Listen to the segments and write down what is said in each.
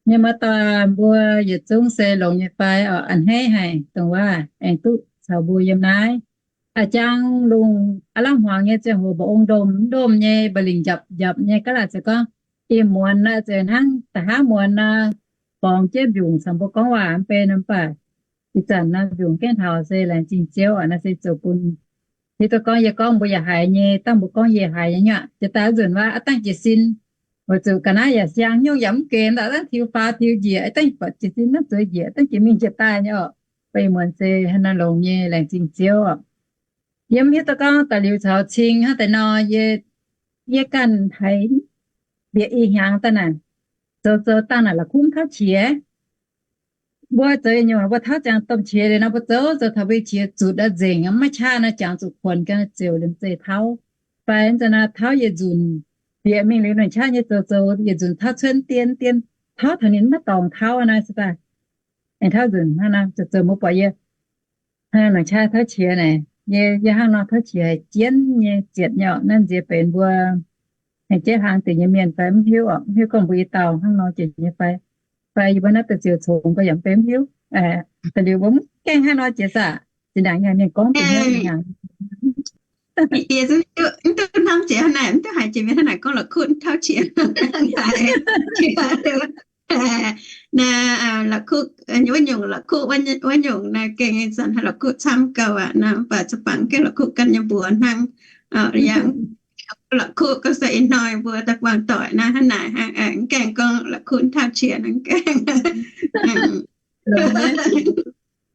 Mienh muoz-doic mbuo yietc zungv se longx nyei fai? Oc, a'hneiv haic, dongh waac aengx duqv caux mbuo yiem naaiv. A'jang lungh aav lamh hmuangx nyei ziangh hoc mba'ong ndomh ndomh nyei, mba'lingc njapc njapc nyei, ga'naaiv ziouc gorngv, ih muonz naaiv ziouc hnangv da'haav muonz naaiv, borngz jienv mbiungc caux mbuo gorngv waac mv bei nor, mv baac ih zanc naaiv mbiungc gaengh taux se laengz zingh Ziouv oc. Naaiv se zoux bun hiuv duqv gorngv yie gorngv mbuo yaac haiz nyei, dangh mbuo gorngv yie haiz nyei nyuoqc. Jiex daaih wuov nzunc waac aav dangh jiez sin, weic zuqc ga'naaiv yaac siang nyungc yaac mv geix, daaih dangh tiux faaux tiux njiec, dangh buatc jiez sin dangh zueiz njiec, dangh jiex mingh jiex daaih nyei oc. Beiv muonz se hnangv naaiv longx nyei, laengz zingh Ziouv oc. Yie mv hiuv duqv gorngv daaih liuz caux cing hnangv deix nor, yie, yie ganh haiz bieqc ih hnyangx daaih naaic, zoux zoux dangh naaic la'kuqv mv tauv qiex. Mbuo zoux yietc nyungc mbuo tauv ziangx domh qiex liuz nor, mbuo zoux zoux taux mbuo qiex zutc aqv nzengc, maiv qaqv nor jangx zuqc kuonx ga'naaiv ziouc liemh zeih tauv. Fai ih zanc naaiv tauv yietc nzunc, bieqc mingh liuz nor qaqv nyei zoux zoux yietc nzunc tauv cuotv dien dien, tauv taux ninh maiv dorngc tauv naaiv se daaih. Aengx tauv nzunc hnangv naaiv zoux zoux mbuo buatc yie hnangv naaiv nor qaqv tauv qiex naaic, yie, yie hnangv nor tauv qiex haiz jienv nyei zietc nyei oc. Naaiv nziex benx mbuo aengx jeiv hlang deix nyei mienh fai mv hiuv oc, mv hiuv gorngv mbuo i dauh hnangv nor jiex nyei fai, fai yie mbuo naaiv deix ziouc congx gau yaac mv benx mv hiuv. Da'liuz mbuo mv gaengh hnangv nor jiex saah, zinh ndaangc yie haiz mienh gorngv deix hnyouv ih hnyangx. Yie mv duqv hnamv jiex hnangv naaic, mv duqv haiz jiex mienh hnangv naaic gorngv la'kuqv mv tauv qiex. Naaiv la'kuqv, wuov nyungc la'kuqv, wuov nyungc naaiv gengh ih zanc haih la'kuqv camv gauh aqv nor, mv baac za'bangc gaengh la'kuqv ganh nyei mbuox hnangv. Yangh la'kuqv gauh se ih hnoi mbuo daaih buangh doic naaiv hnangv naaic hnangv, mv gaengh gorngv la'kuqv mv tauv qiex hnangv gaengh.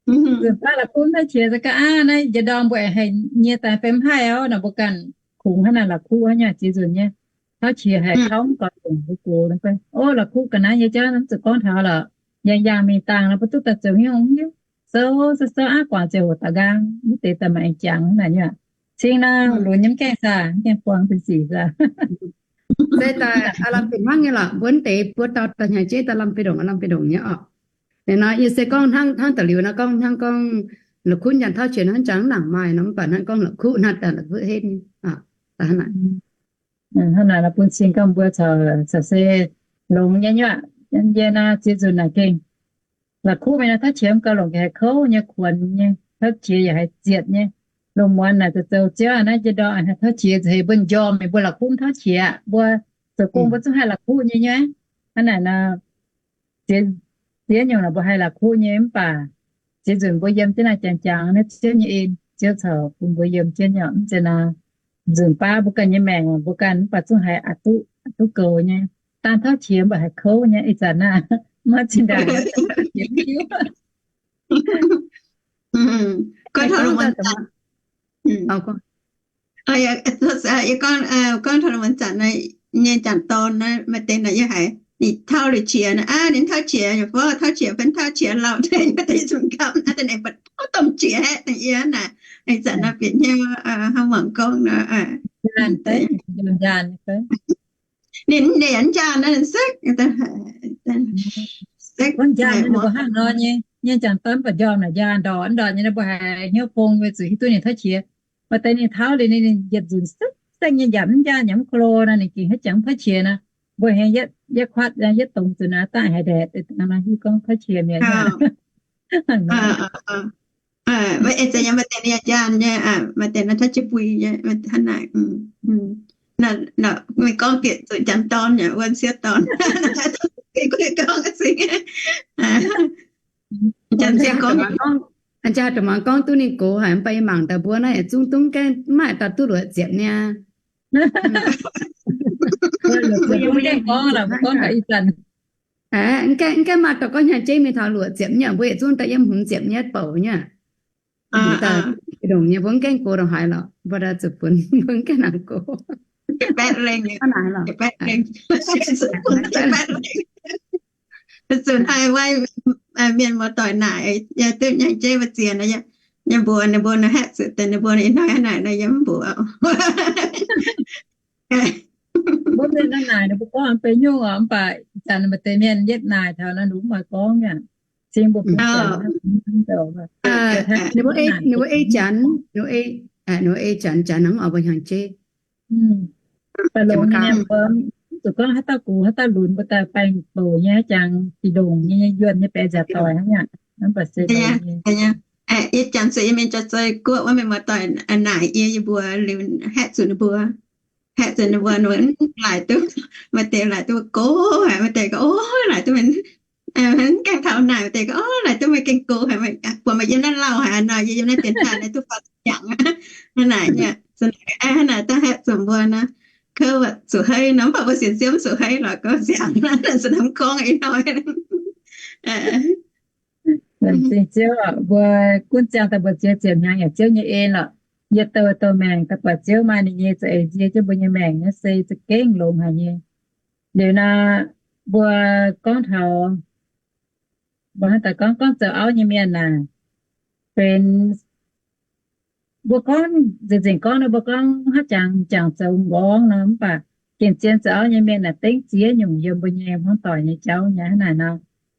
Nzunc baav la'kuqv mv tauv qiex se ga'naaiv naaiv njiec ndorm mbuo aengx haih nyie daaih fai mv haih oc. Naaic mbuo ganh kungx hnangv naaiv la'kuqv hnangv nyei, ziex nzunc nyei tauv qiex haic, tauv mv gaux longc mbuo gox. Ov, la'kuqv ga'naaiv nyei jauv mv zuqc gorngv taux lorqc. Yangh yangh mingh dangh nor mbuo duqv daaih zoux hnyouv hiuv, sou sou sou aqv guangc ziouc hoc daux nqaang, mv deix daaih maaih aengx jangx hnangv naaic nyei. Cing naaiv lunx nyei mv gaengh saah, mv gaengh buang benx sic saah. Se daaih aav lamh fih hnangv nyei lorqc, mbuo mv deix buo dauh daaih hnyangx-jeiv daaih lamh fih ndongc, aav lamh fih ndongc nyei oc. Liuz nor yie se gorngv hnangv, hnangv da'liuz nor gorngv, hnangv gorngv la'kuqv nyanc tauv qiex hnangv jangx nangc maaih nor, mv baac hnangv gorngv la'kuqv hnangv daaih la'kuqv henv nyei. Hnangv naaic bun cing gorngv mbuo caux, caux se longx nyei nyuoqc. Yie naaiv ziex nzunc naaic gengh la'kuqv mingh naaiv tauv qiex mv gaux longc, haiz kouv nyei, kuonx nyei, tauv qiex yaac haiz zietc nyei. Lungh muonz naaic zoux zoux ziouv naaiv jiex ndorm haiz tauv qiex haiz mbuo njormh, mbuo la'kuqv mv tauv qiex aqv. Mbuo zoux gong mbuo zungv haih la'kuqv nyei nyuoqc. Hnangv naaic nor, ziex, ziex nyungc naaic mbuo haih la'kuqv nyei mv baac ziex nzunc mbuo yiem jienv naaiv jangx jangx naaiv Ziouv nyei en, Ziouv caux bun mbuo yiem jienv nyei. Mv zeiz naaic nzunc baav mbuo ganh nyei maengc mbuo ganh mv baac zungv haiz aqc duqv, aqc duqv goux nyei. Dangh tauv qiex mv baac haiz kouv nyei. Ih zanc naaiv maiv zinh ndaangc, yie gorngv taux lungh muonz zanc nyei jangc dorn naaiv, maaih deix naaic yie haiz ninh tauv liuz qiex naaic, aa, ninh tauv qiex, yaac fov tauv qiex, fen tauv qiex lauh deix, maaih deix zungv gapv naaiv deix naaic buatc tauv domh qiex haeqv deix yie naaic. Ih zanc naaiv bieqc hnyouv hnangv muangx gorngv nor, ninh, ninh njaan naaiv sekv, sekv hnangv nor nyei, nyei jangc dorn mv baac njormh naaic njaan ndorqc ndorqc nyei nor, mbuo haiz hnyouv fong weic zuqc hiuv duqv ninh tauv qiex. Maaih deix ninh tauv liuz ninh yietc nzunc sekv sekv nyei njaan mv njaan yaac mv ko lo nor, ninh gengh haiz jangx tauv qiex nor, mbuo hengx yietv kuatv yietv dongz zuqc naaiv daaih haiz ndaeqc deix dangh nor hiuv gorngv tauv qiex mi'aqv. Maaih deix yaac maaih deix ninh njaan nyei, maaih deix naaiv tauv qiex mbui nyei, hnangv naaic. Meih gorngv bieqc zuqc jangc dorn yaac wuov sieqv dorn, gorngv, gorngv, aa, jangc dorn gorngv, aa, jangc dorn mangc gorngv duqv ninh gox haic, mv baac yie mangc daaih mbuo naaiv yietc zungv dungv gaengh mv maaih dauh duqv luoqc ziepc nyei. Mv gaengh maaih dauh gorngv hnyangx-jeiv mingh taux luoqc ziepc nyei, mbuo yietc zungv daaih yiem hmz ziepc nyei bouc nyei. Ndongc nyei mbuo mv gaengh gox ndongc haaix lorqc, mbuo daaih zuqc funx mbuo mv gaengh nangc gox. Zuqc naaiv mienh muoz-doic naaic, yie duqv hnyangx-jeiv mbuo ziex, yie mbuox ninh mbuo nor haeqv zuqc deix ninh mbuo ih hnoi hnangv naaic nor yie mv mbuox. Mbuo mienh naaic ninh mbuo gorngv benx nyungc oc, mv baac ih zanc maaih deix mienh yietv naaic taux nor ninh mbuo mv oix gorngv aqv. Cing mbuo bun ninh mbuo ei janx, ninh mbuo ei janx, janx hnangv oix mbuo hnyangx-jeiv. Mv baac longx nyei mbuo, Zuqc gorngv haaix dauh gux haaix dauh lunx mbuo daaih baengh bouc nyei, haaix jangx fih ndongc nyei, yuonh nyei, baeqc nziaauc doic hnangv yaac. Mv baac se yie janx zuqc yie mingh jauv-zei guoqv wuov, mienh muoz doic naaic yie, yie mbuo liuz haeqv zuqc ninh mbuo, haeqv zuqc ninh mbuo, ninh mbuo laaic duqv, maaih deix laaic duqv go haic, maaih deix gorngv, o, laaic duqv mv gaengh taux naaic, maaih deix gorngv, o, laaic duqv meih gengh go haic, buatc meih yiem naaiv lauh haic nor, yie yiem naaiv dienx taaih naaiv duqv faaux ziangx aqv. Hnangv naaic nyei, hnangv naaic daaih haeqv zuqc mbuo nor, kouv zuqc hei nor, mv baac mbuo sienx Ziouv mv zuqc hei lorqc, gorngv ziangx naaiv se hnamv gorngv ih hnoi. Laengz zingh Ziouv oc, mbuo gunv ziangh daaih mbuo ziex ziepc hnyangx yaac Ziouv nyei en lorqc. Yie douh douh maengc daaih buatc Ziouv maaih ninh nyei za'eix nzie jienv mbuo nyei maengc naaiv se za'gengh longx haic nyei. Liuz nor, mbuo gorngv taux, mbuo hnangv daaih gorngv, gorngv zoux auv nyei mienh naaic, benx mbuo gorngv nzengc nzengc gorngv nor, mbuo gorngv haaix jangx jangx zoux nqorngv nor, mv baac gengh zien zoux auv nyei mienh naaic dengv ziex nyungc yiem mbuo nyei hmuangv doic nyei jauv nyei hnangv naaic nor.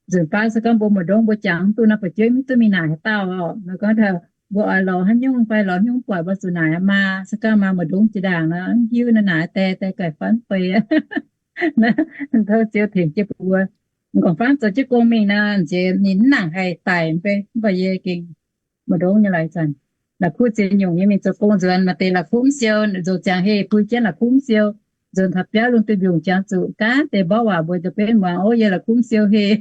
Nzunc baav se gorngv mbuo mbu'ndongx mbuo jangx mv duqv nor, fu'jueiv mv duqv mingh naaic haaix dauh oc. Nor gorngv taux mbuo oix lorz haaix nyungc fai lorz haaix nyungc buatc mbuo zuqc naaic maa, se gorngv maa mbu'ndongx jiex ndaangc nor, mv hiuv naaic naaic die die ga'fai fei. Tov Ziouv tengx jienv mbuo. M'nqorngv-famv zoux jienv gong mingh nor, nziex ninh mv nangc haih daic mv bei, mv baac yie gengh mbu'ndongx nyei lorqc ih zanc. La'kuqv ziex nyungc nyei mingh zoux gong nzuonx, maaih deix la'kuqv mv siou, nzuonx ziangx heh pui jienv la'kuqv mv siou, nzuonx taux biauv lungh duih mbiungc jangx zuqc gaax deix mborqv waac mbuox nza'benv muangx, ov, yie la'kuqv mv siou heh.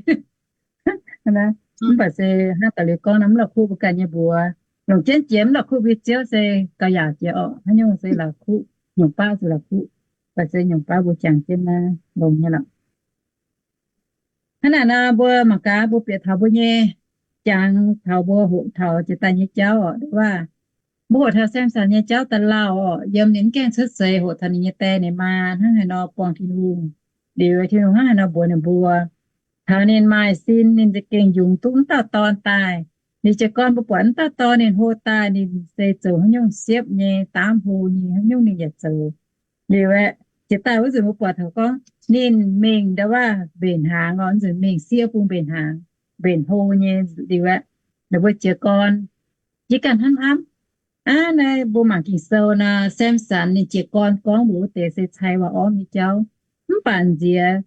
Mv baac se hnangv da'liuz gorngv nor, mv la'kuqv mbuo ganh nyei mbuox, longc jienv jiex mv la'kuqv mbuo Ziouv se gauh yaac jiex orqc. Haaix nyungc se la'kuqv, nyungc baav se la'kuqv, baac se nyungc baav mbuo jangx jienv naaiv longx nyei lorqc. Hnangv naaic nor, mbuo mangc gaax mbuo bieqc taux mbuo nyei jangx taux mbuo hoqc taux jiex daaih nyei jauv oc, waac, mbuo hoqc taux Samson nyei jauv daaih lauh oc, yiem ninh mv gaengh cuotv seix hoqc taux ninh nyei die ninh maa hnangv haaix nor buangh Tin-Hungh. Liuz Tin-Hungh hnangv haaix nor mbuox ninh mbuo, taux ninh maaih sin ninh za'gengh yungz duqv wuov dauh dorn daaih. Ninh jiez gorn mbuo buatc wuov dauh dorn ninh hlo daaih ninh se zoux haaix nyungc siepv nyei, daamv hlo nyei, haaix nyungc ninh yaac zoux. Liuz aeqv, jiex daaih wuov nzunc mbuo buatc taux gorngv ninh mingh ndau waac mbenc hnaangx oc, nzunc mingh siev bung mbenc hnaangx, mbenc hlo nyei. Liuz aeqv, ninh mbuo jiez gorn, yie ganh hnamv hnamv, aav, naaiv mbuo mangc Ging-Sou nor, Samson ninh jiez gorn gorngv mbuox wuov deix se cai waac-ormv nyei jauv. Mv baac nziex,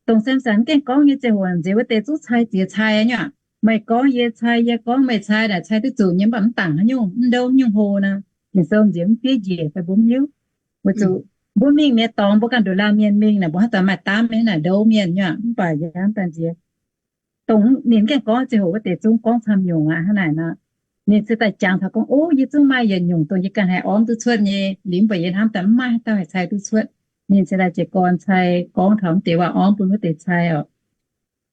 dongh Samson mv gaengh gorngv nyei ziangh hoc nziex wuov deix zungv cai ziex cai nyei. Meih gorngv yie cai, yie gorngv meih cai naaic cai duqv zuqc nyei, mv baac mv dangc haaix nyungc, mv ndouv nyungc hlo nor. Ging-Sou nziex mv fiev njiec fai mbuo mv hiuv. Weic zuqc mbuo mingh mi'aqv, dorngx mbuo ganh nduqc laanh mienh mingh naaic, mbuo hnangv daaih maaih daamv mingh naaic ndouv mienh nyei, mv baac yie hnamv daaih nziex dongh ninh gaengh gorngv ziangh hoc wuov deix zungv gorngv camv nyungc aqv hnangv naaic nor. Ninh se daaih jangx taux gorngv, ov, yie zungv maaih yietc nyungc dongh yie ganh haih ormv duqv cuotv nyei. Liuz mv baac yie hnamv daaih mv maaih haaix dauh haih cai duqv cuotv. Ninh se daaih jiez gorn cai gorngv taux mv deix waac-ormv bun wuov deix cai oc.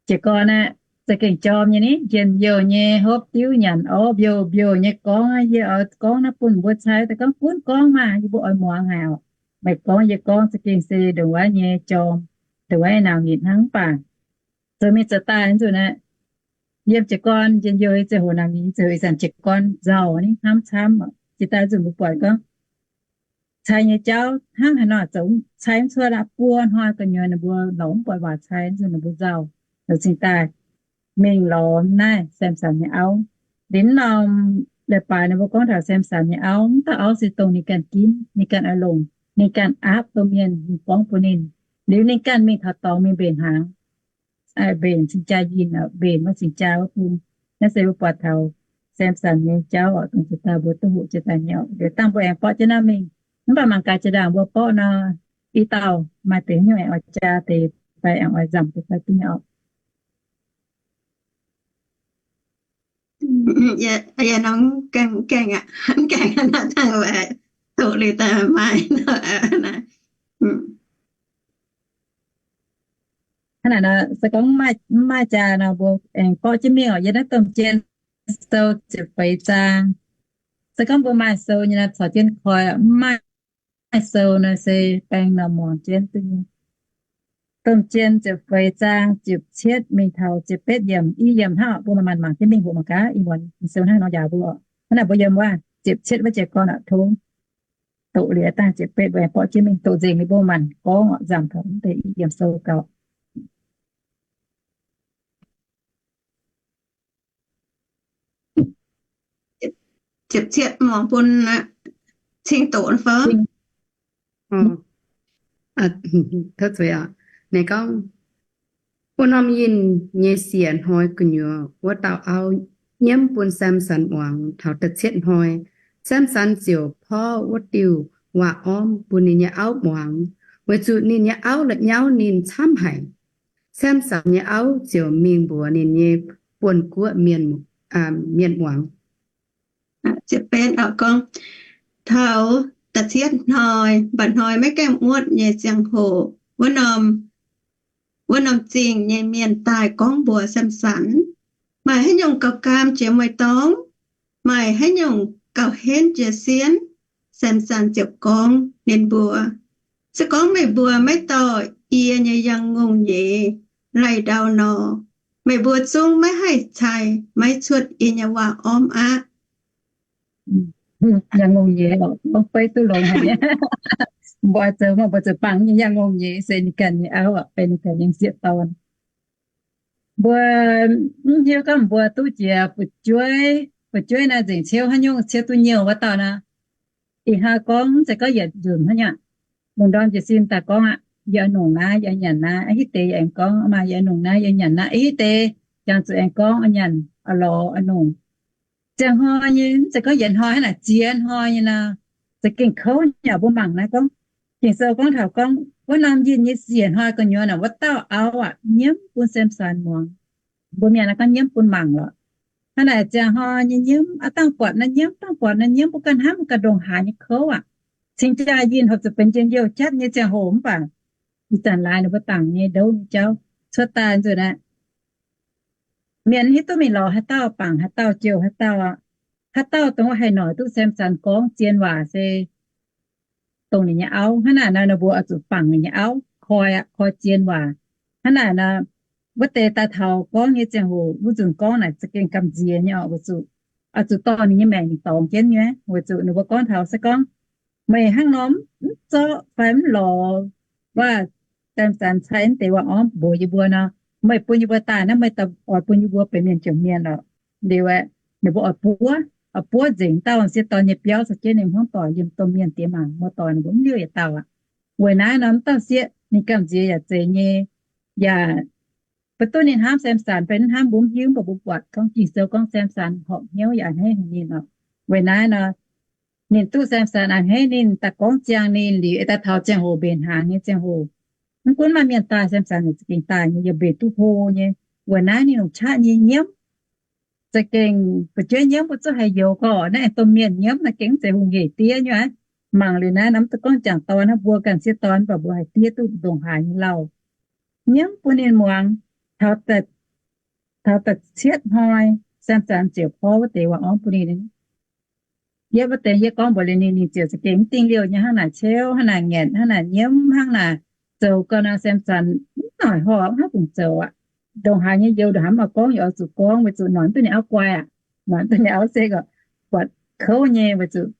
Jiez gorn aeqv, za'gengh jorm nyei ni, njien-youh nyei, hopv diuv nyanc orv, mbiouh mbiouh nyei gorngv, yie oix gorngv naaiv bun mbuo cai. Daaih gorngv, gunv gorngv maah, yie mbuo oix muangx haic oc. Meih gorngv yie gorngv za'gengh se ndongc wuov nyei jorm, ndongc wuov nauz nyitc hnangv. Mv baac zoux mingh zoux daaih nzunc aeqv, yiem jiez gorn njien-youh nyei ziangh hoc naaic, mingh ziouc ih zanc jiez gorn nzauh ni, hnamv camv oc. Jiex daaih nzunc mbuo buatc gorngv cai nyei jauv hnangv haaix nor zoux cai mv cuotv aqv. Buo hnoi gu'nyuoz ninh mbuo lorz mv buatc waac cai, nzunc ninh mbuo nzauh, lorz cingx daaih mingh lorz naaiv Samson nyei auv. Liuz norm leiz-baaix ninh mbuo gorngv taux Samson nyei auv, mv dauh auv se dongh ninh ganh ginv, ninh ganh oix longc, ninh ganh aapv domh mienh mingh gorngv bun ninh. Liuz ninh ganh mingh taux dorngx mingh mbenc hnaangx, mbenc cing-jaa yinh, mbenc wuov cing-jaa wuov bung. Naaiv se mbuo buatc taux Samson nyei jauv oc, dongh jiex daaih mbuo duqv hoqc jiex daaih nyei oc. Liuz dangh mbuo aengx borqv jienv naaiv mingh, mv baac mangc gaax jiex ndaangc mbuo borqv nor, i dauh maaih deix haaix nyungc aengx oix jaa deix fai aengx oix nzamc deix fai duqv nyei oc. Yie, yie nor gaengh, gaengh aqv, gaengh naaiv dangh doqc liuz daaih maaih nor naaiv. Hnangv naaic nor, se gorngv mv maaih jaa nor, mbuo aengx borqv jienv mingh oc. Yiem naaiv Domh Jien Sou ziepc feix zaang. Se gorngv mbuo maaih sou nyei nor, caux jienv koi. Mv maaih sou nor se baeng nor muangx jienv duqv nyei. Domh Jien ziepc feix zaang ziepc cietv mingh taux ziepc betv yiemc. I yiemc hnangv oc, mbuo manc-manc mangc jienv mingh hoqc mangc gaax. Ih muonz sou hnangv nor njaaux mbuo oc. Hnangv naaic mbuo yiem wuov ziepc cietv wuov jiez gorn oc, tov doqc liuz dangh ziepc betv mbuo aengx borqv jienv mingh, doqc nzengc liuz mbuo manc gorngv oc, nzamc taux wuov deix i yiemc sou gauh. Ziepc cietv muangx bun cing doqc fai? Ninh gorngv, wuov norm yinh nyei siec hnoi gu'nyuoz wuov dauh auv nyiemv bun Samson muangx taux da'cietv hnoi. Samson ziouc porv wuov diuh waac-ormv bun ninh nyei auv muangx, weic zuqc ninh nyei auv la'nyauv ninh camv haic. Samson nyei auv ziouc mingh mbuox ninh nyei buonv-guoqv mienh muangx. Taux da'cietv hnoi, mba'hnoi maiv gaengh muotv nyei ziangh hoc, wuov norm zingh nyei mienh daaih gorngv mbuox Samson, Maaih haaix nyungc gauh gaam jiex meih dorngx? Maaih haaix nyungc gauh henv jiex sienh? Samson ziouc gorngv ninh mbuo, Se gorngv meih mbuo maiv dorh yie nyei yangh ngongh nyeiz lai-ndau nor, meih mbuo zungv maiv haih cai maiv cuotv yie nyei waac-ormv aqv. Yangh ngongh nyeiz oc, gorngv beiv duqv longx haic. Mbuo zoux, mbuo zoux bangc nyei yangh ngongh nyeiz se ninh ganh nyei auv, benx ninh ganh nyei sieqv dorn. Mbuo mv hiuv gorngv mbuo duqv jiex fu'jueiv, fu'jueiv naaiv nzengc ciouv haaix nyungc, ciouv duqv nyouh wuov dauh nor. Ih hnoi gorngv mv zeiz gorngv yietc nzunc hnangv nyei. Lungh ndorm jiez sin daaih gorngv aqv, yie oix nongc naaiv, yie oix nyanc naaiv. A'hitv deix yie aengx gorngv, Maa, yie oix nongc naaiv, yie oix nyanc naaiv. A'hitv deix jangx zuqc aengx gorngv oix nyanc, oix lorz, oix nongc. Ziangh hnoi nyei, mv zeiz gorngv yietc hnoi hnangv naaic, ziex hnoi nyei nor, za'gengh kouv nyei. Mbuo mangc naaiv gorngv, Ging-Sou gorngv taux gorngv wuov norm yinh nyei siec hnoi gu'nyuoz naaic, wuov dauh auv aqv nyiemv bun Samson muangx. Mbuo mienh naaiv gorngv nyiemv bun mangc lorqc. Hnangv naaic ziangh hnoi nyei nyiemv, aav dangh buatc naaiv nyiemv, dangh buatc naaiv nyiemv, mbuo ganh hnamv ganh ndongc haaix nyei kouv aqv. Cingx jaa yinh horpc zuqc benx njien-youh jatv nyei ziangh hoc mv baac ih zanc laaix ninh mbuo dangc nyei ndouv nyei jauv cuotv daaih nzunc aqv. Mienh hiuv duqv mingh lorz haaix dauh, bangc haaix dauh, jouh haaix dauh. Haaix dauh dongh wuov haih noic duqv Samson gorngv zien waac se dongh ninh nyei auv. Hnangv naaic nor, ninh mbuo oix zuqc bangc ninh nyei auv, koi aqv, koi zien waac. Hnangv naaic nor, wuov deix daaih taux gorngv nyei ziangh hoc, wuov nzunc gorngv naaic za'gengh gamh nziex nyei oc, weic zuqc oix zuqc dorh ninh nyei maengc mingh dorngx jienv nyei, weic zuqc ninh mbuo gorngv taux se gorngv, Meih hnangv nor mv zorqv fai mv lorz waac, Samson cai mv deix waac-ormv mbuox yie mbuo nor, meih bun yie mbuo daaih naaiv, meih oix bun yie mbuo benx mienh jomc mienh lorqc. Liuz aeqv, ninh mbuo oix buov, oix buov nzengc dauh sieqv dorn nyei biauv caux jienv ninh hmuangv doic liemh domh mienh diex mangc, muoz-doic ninh mbuo mv liouh yietc dauh aqv. Weic naaiv nor, mv dauh sieqv ninh gamh nziex yaac zeiz nyei, yaac mv baac duqv ninh hnamv Samson fai mv hnamv mbuo mv hiuv, mv baac mbuo buatc gorngv Ging-Sou gorngv Samson horpc hnyouv yaac a'hneiv haic ninh oc. Weic naaiv nor, ninh duqv Samson a'hneiv ninh, daaih gorngv ziangh ninh liuz, daaih taux ziangh hoc mbenc hnaangx nyei ziangh hoc, mv gunv maaih mienh daaih, Samson yaac za'gengh daaih nyei, yaac mbenc duqv hlo nyei. Weic naaiv ninh longc qaqv nyei nyiemv, za'gengh fu'jueiv nyiemv mbuo zuqc haih youx gorx, naaiv aengx domh mienh nyiemv naaiv gengh mv zeiz hungh hec diev nyei aqv. Mangc liuz naaiv nor, mv duqv gorngv jangc dorn hnangv, mbuo ganh sieqv dorn mv baac mbuo haih diev duqv ndongc haaix nyei lauh. Nyiemv bun ninh muangx, taux da'cietv hnoi, Samson ziouc porv wuov deix waac-ormv bun ninh. Yie wuov deix yie gorngv mbuox liuz ninh, ninh ziouc za'gengh mv dingh liouh nyei, hnangv naaic ciouv, hnangv naaic ngaetc, hnangv naaic nyiemv, hnangv naaic zoux gau nor, Samson mv noic horpc, mv haih dungx zoux aqv. Ndongc haaix nyei youz ndongc haaix mv oix gorngv yaac oix zuqc gorngv, weic zuqc noic mv duqv ninh auv guai aqv. Noic mv duqv ninh auv se gorqv buatc kouv nyei, weic zuqc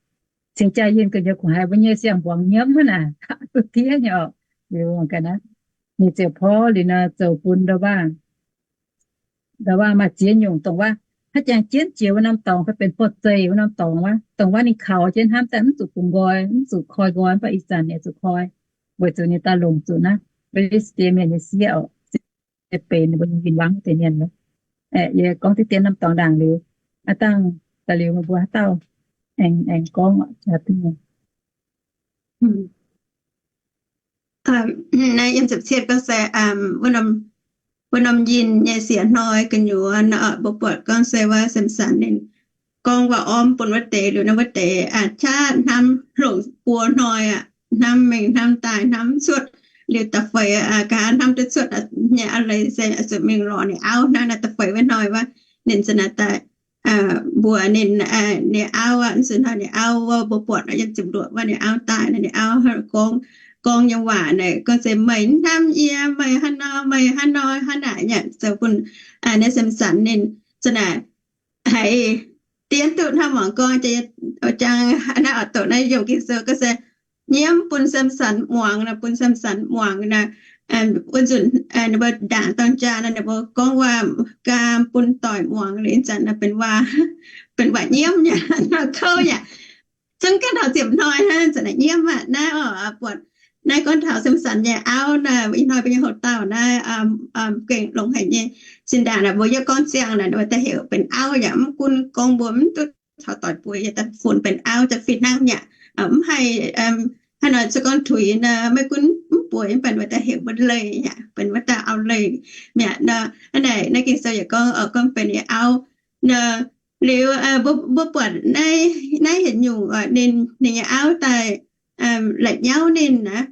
cingx jaa yinh gu'nyuoz kungx haiz mbuo nyei siang-hmuangx nyiemv hnangv naaic, duqv diev nyei oc. Liuz ga'naaiv ninh ziouc porv liuz nor zoux bun ndau-waav, ndau-waav maaih ziex nyungc, dongh waav haaix jangx jienv jiex wuov norm dorngx fai benx bouh zeih wuov norm dorngx wuov, dongh waav ninh kaux jienv hnamv daaih mv zuqc bungx nqoi, mv zuqc koi nqoi, mv baac ih zanc ninh zuqc koi, weic zuqc ninh daaih longc zuqc naaiv Fi^li^saa^die Mienh nyei sieqv oc. Se benx ninh mbuo nyei win-wangv deix mienh. Aeqv, yie gorngv diqv dien norm dorngx ndaangc liuz, aav dangh daaih liuz meih mbuo haaix dauh aengx, aengx gorngv oc. Naaiv yiem ziepc cietv gorngv se, wuov norm yinh nyei siec hnoi gu'nyuoz nor, mbuo buatc gorngv se wuov Samson ninh gorngv waac-ormv bun wuov deix liuz nor, wuov deix qaqv hnamv longc buo hnoi aqv, hnamv mingh hnamv daaih hnamv cuotv, liuz da'feix aqv, nqa'haav hnamv duqv cuotv nyei, a'leiz se zuqc mingh lorz ninh auv hnangv naaiv. Da'feix wuov hnoi wuov, ninh za'naaic daaih mbuox ninh, ninh auv aqv, zuqc hnoi ninh auv wuov, mbuo buatc yiem ziepc luoqc wuov ninh auv daaih nor, ninh auv gorngv, gorngv nyei waac naaic gorngv se, Meih mv hnamv yie, meih hnangv nor, meih hnangv nor, hnangv naaic nyei. Zoux bun naaiv Samson ninh za'naaic haiz dien duqv hnangv muangx gorngv, jangx naaiv oix doqc naaiv yiem Ging-Sou gorngv se nyiemv bun Samson muangx nor, bun Samson muangx nor. Wuov nzunc ninh mbuo ndaangc dorng jaa nor, ninh mbuo gorngv waac gaam bun doic muangx liuz, ih zanc naaiv benx waac, benx waac nyiemv nyei, kouv nyei. Zungv ganh taux ziepc hnoi hnangv, zanc naaiv nyiemv aqv. Naaiv oc, buatc Naaiv gorngv taux Samson nyei auv naaic, ih hnoi mbuo nyei houx-dauh naaiv gengh longx haic nyei. Zinh ndaangc naaic mbuo yie gorngv ziangh naaic, ninh mbuo daaih heuc benx auv yaac mv gunv gorngv mbuo mv duqv taux doic bueix, yie daaih funx benx auv daaih fih hnangv mi'aqv. Mv haih, haaix nor se gorngv tuix nor, maiv gunv mv bueix mv baac ninh mbuo daaih heuc mbuo leih yaac benx wuov dauh auv-leih mi'aqv nor. Hnangv naaic naaiv Ging-Sou yaac gorngv, gorngv benx nyei auv nor. Liuz mbuo buatc naaiv, naaiv yietc nyungc oc, ninh, ninh nyei auv daaih la'nyauv ninh naaic.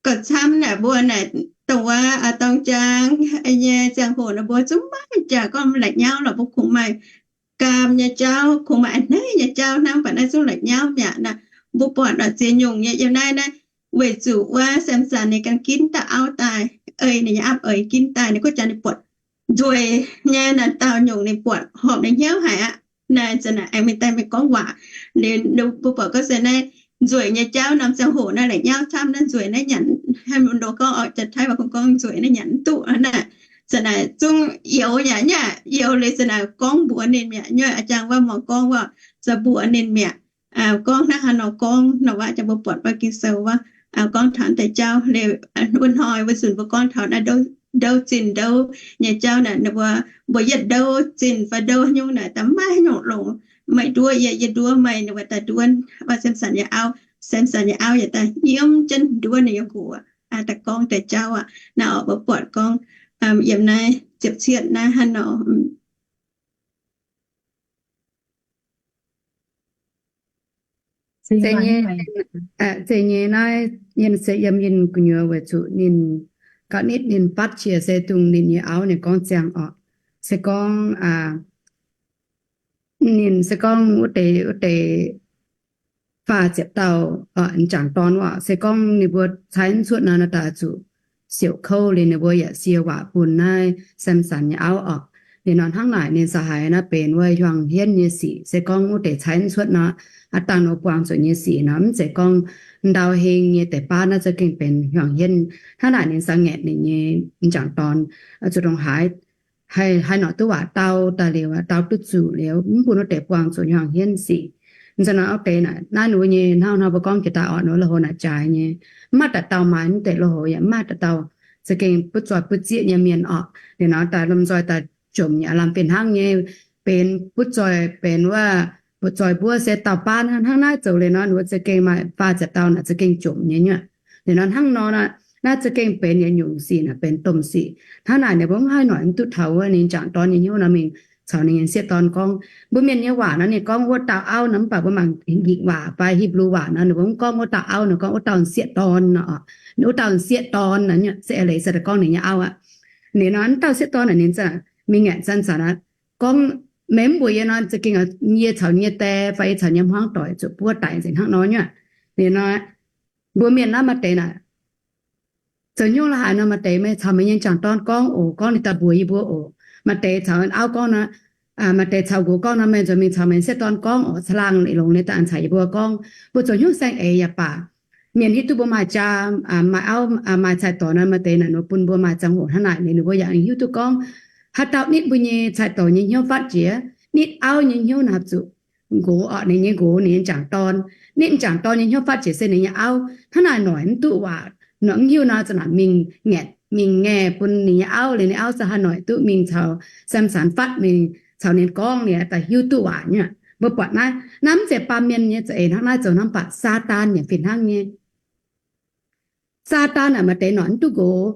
Gauh camv naaic mbuo naaic dongh wuov dorng jaang nyei ziangh hoc naaic mbuo zungv maiv jangx gorngv la'nyauv lorqc, mbuo kungx maaih gaam nyei jauv, kungx maaih a'hneiv nyei jauv hnangv, mv baac naaiv zungv la'nyauv mi'aqv nor. Mbuo buatc oc, ziex nyungc nyei yiem naaiv naaiv, weic zuqc wuov Samson ninh ganh ginv dauh auv daaih, ei ninh nyei auv eix ginv daaih, ninh guov jaax ninh buatc nzueic nyei naaic, dauh nyungc ninh buatc horpc ninh hnyouv haic aqv. Naaiv zanc naaic aengx mingh daaih mingh gorngv waac. Liuz mbuo buatc gorngv se naaiv nzueic nyei jauv norm ziangh hoc naaiv la'nyauv camv naaiv, nzueic naaiv nyanc, hnangv mbuo gorngv oc, Janx-Taiv waac kungx gorngv nzueic naaiv nyanc mv duqv naaic. Zanc naaic zungv youx yaac nyaac youx liuz, zanc naaic gorngv mbuox ninh mi'aqv. Nyei a'jang wuov mangc gorngv wuov zoux mbuox ninh mi'aqv. Gorngv hnangv haaix nor gorngv nor, wuov jangx mbuo buatc wuov Ging-Sou wuov gorngv taux deix jauv liuz, wuov hnoi wuov nzunc mbuo gorngv taux naaiv ndouv zinh ndouv nyei jauv naaic, ninh mbuo, mbuo yietv ndouv zinh fai ndouv haaix nyungc naaic, da'maiv haaix nyungc longx. Meih nduov yie, yie nduov meih, ninh mbuo daaih nduov wuov Samson nyei auv. Samson nyei auv yaac daaih nyiemv jienv nduov ninh nyei nqox, daaih gorngv deix jauv aqv. Naaiv oc, mbuo buatc gorngv yiem naaiv ziepc cietv naaiv hnangv nor. Zeiz nyei, zeiz nyei naaiv yiem se yiem ninh gu'nyuoz weic zuqc ninh gauh nitv ninh fatv qiex se dongh ninh nyei auv ninh gorngv ziangh oc. Se gorngv ninh se gorngv wuov deix, wuov deix faah ziepc dauh m'jangc dorn wuov, se gorngv ninh mbuo caaiv cuotv nor, naaiv daaih zuqc siouc kouv liuz ninh mbuo yaac sie waac bun naaiv Samson nyei auv oc. Liuz nor hnangv naaic ninh sa haiz naaiv benx wuov hiuang hienv nyei sic. Se gorngv wuov deix caaiv cuotv nor, aav dangh nor buangh zuqc nyei sic nor, mv zeiz gorngv ndau heng nyei deix baav naaiv za'gengh benx hiuang hienv. Hnangv naaic ninh sa ngaeqc ninh nyei m'jangc dorn zuqc ndongc haaix, haih, haih noic duqv waac dau daaih liuz, dau duqv zuqc liuz, mv bun wuov deix buangh zuqc hiuang hienv sic. Nzunc nor wuov deix naaic, naaiv ninh mbuo nyei hnangv nor mbuo gorngv jiex daaih oc, ninh mbuo lui-houx naaic jaaix nyei, mv maaih dauh dauh maaih mv deix lui-houx yaac mv maaih dauh dauh za'gengh butv zoih butv zieqv nyei mienh oc. Liuz nor daaih lomh nzoih daaih jomc yaac lamh fih hnangv nyei, benx butv zoih benx wuov butv zoih mbuov se dauh baav hnangv naaiv zoux liuz nor, ninh mbuo za'gengh maaih faah ziepc dauh naaic za'gengh jomc nyei nyuoqc. Liuz nor hnangv nor, naaiv za'gengh benx yietc nyungc sic naaic benx domh sic. Hnangv naaic ninh mbuo mv haih noic mv duqv taux wuov ninh m'jangc dorn nyei hnyouv nor mingh caux ninh nyei sieqv dorn gorngv. Mbuo mienh nyei waac nor ninh gorngv wuov dauh auv nor, mv baac mbuo mangc Ging waac fai Hipv^lu waac nor ninh mbuo mv gorngv wuov dauh auv nor, gorngv wuov dauh sieqv dorn nor. Wuov dauh sieqv dorn naaic se eix leiz se gorngv ninh nyei auv aqv. Ninh nor wuov dauh sieqv dorn naaic ninh mingh ngaeqc zanc-zanc aqv, gorngv, meih mv mbuox yie nor za'gengh yie caux nyei die fai yie caux nyei hmuangv doic zuqc buov daic nzengc hnangv nor nyuoqc. Ninh nor, mbuo mienh naaiv maaih deix naaic zoux hnyouv la'haaix nor, maaih deix meih caux meih nyei m'jangc dorn gorngv oc, gorngv ninh daaih mbuox yie mbuo oc. Maaih deix caux auv gorngv nor, maaih deix caux nqox gorngv nor, meih nzuonx mingh caux meih sieqv dorn gorngv oc, caangh laangh longx ninh daaih caux yie mbuo gorngv. Mbuo zoux hnyouv saeng-eix yaac baac, mienh hiuv duqv mbuo maaih jaa, maaih auv, maaih cai-doic nor, maaih deix naaic ninh bun mbuo maaih ziangh hoc hnangv naaic liuz ninh mbuo yaac hiuv duqv gorngv, haaix dauh nitv mbuo nyei cai-doic nyei hnyouv fatv jiex, nitv auv nyei hnyouv naaic zuqc nqox oc, ninh nyei nqox, ninh nyei m'jangc dorn. Nitv m'jangc dorn nyei hnyouv fatv jiex se ninh nyei auv. Hnangv naaic noic mv duqv waac, noic mv hiuv nor, za'naaic mingh ngaeqv, mingh ngaeqv bun ninh nyei auv, liuz ninh auv se haih noic duqv mingh caux Samson fatv mingh caux ninh gorngv liuz daaih hiuv duqv waac nyuoqc. Mbuo buatc naaiv, naaiv mv zeiz baamh mienh nyei za'eix hnangv naaiv zoux hnangv, mv baac Saadaan yaac fih hnangv nyei. Saadaan naaic maaih deix noic mv duqv nqox,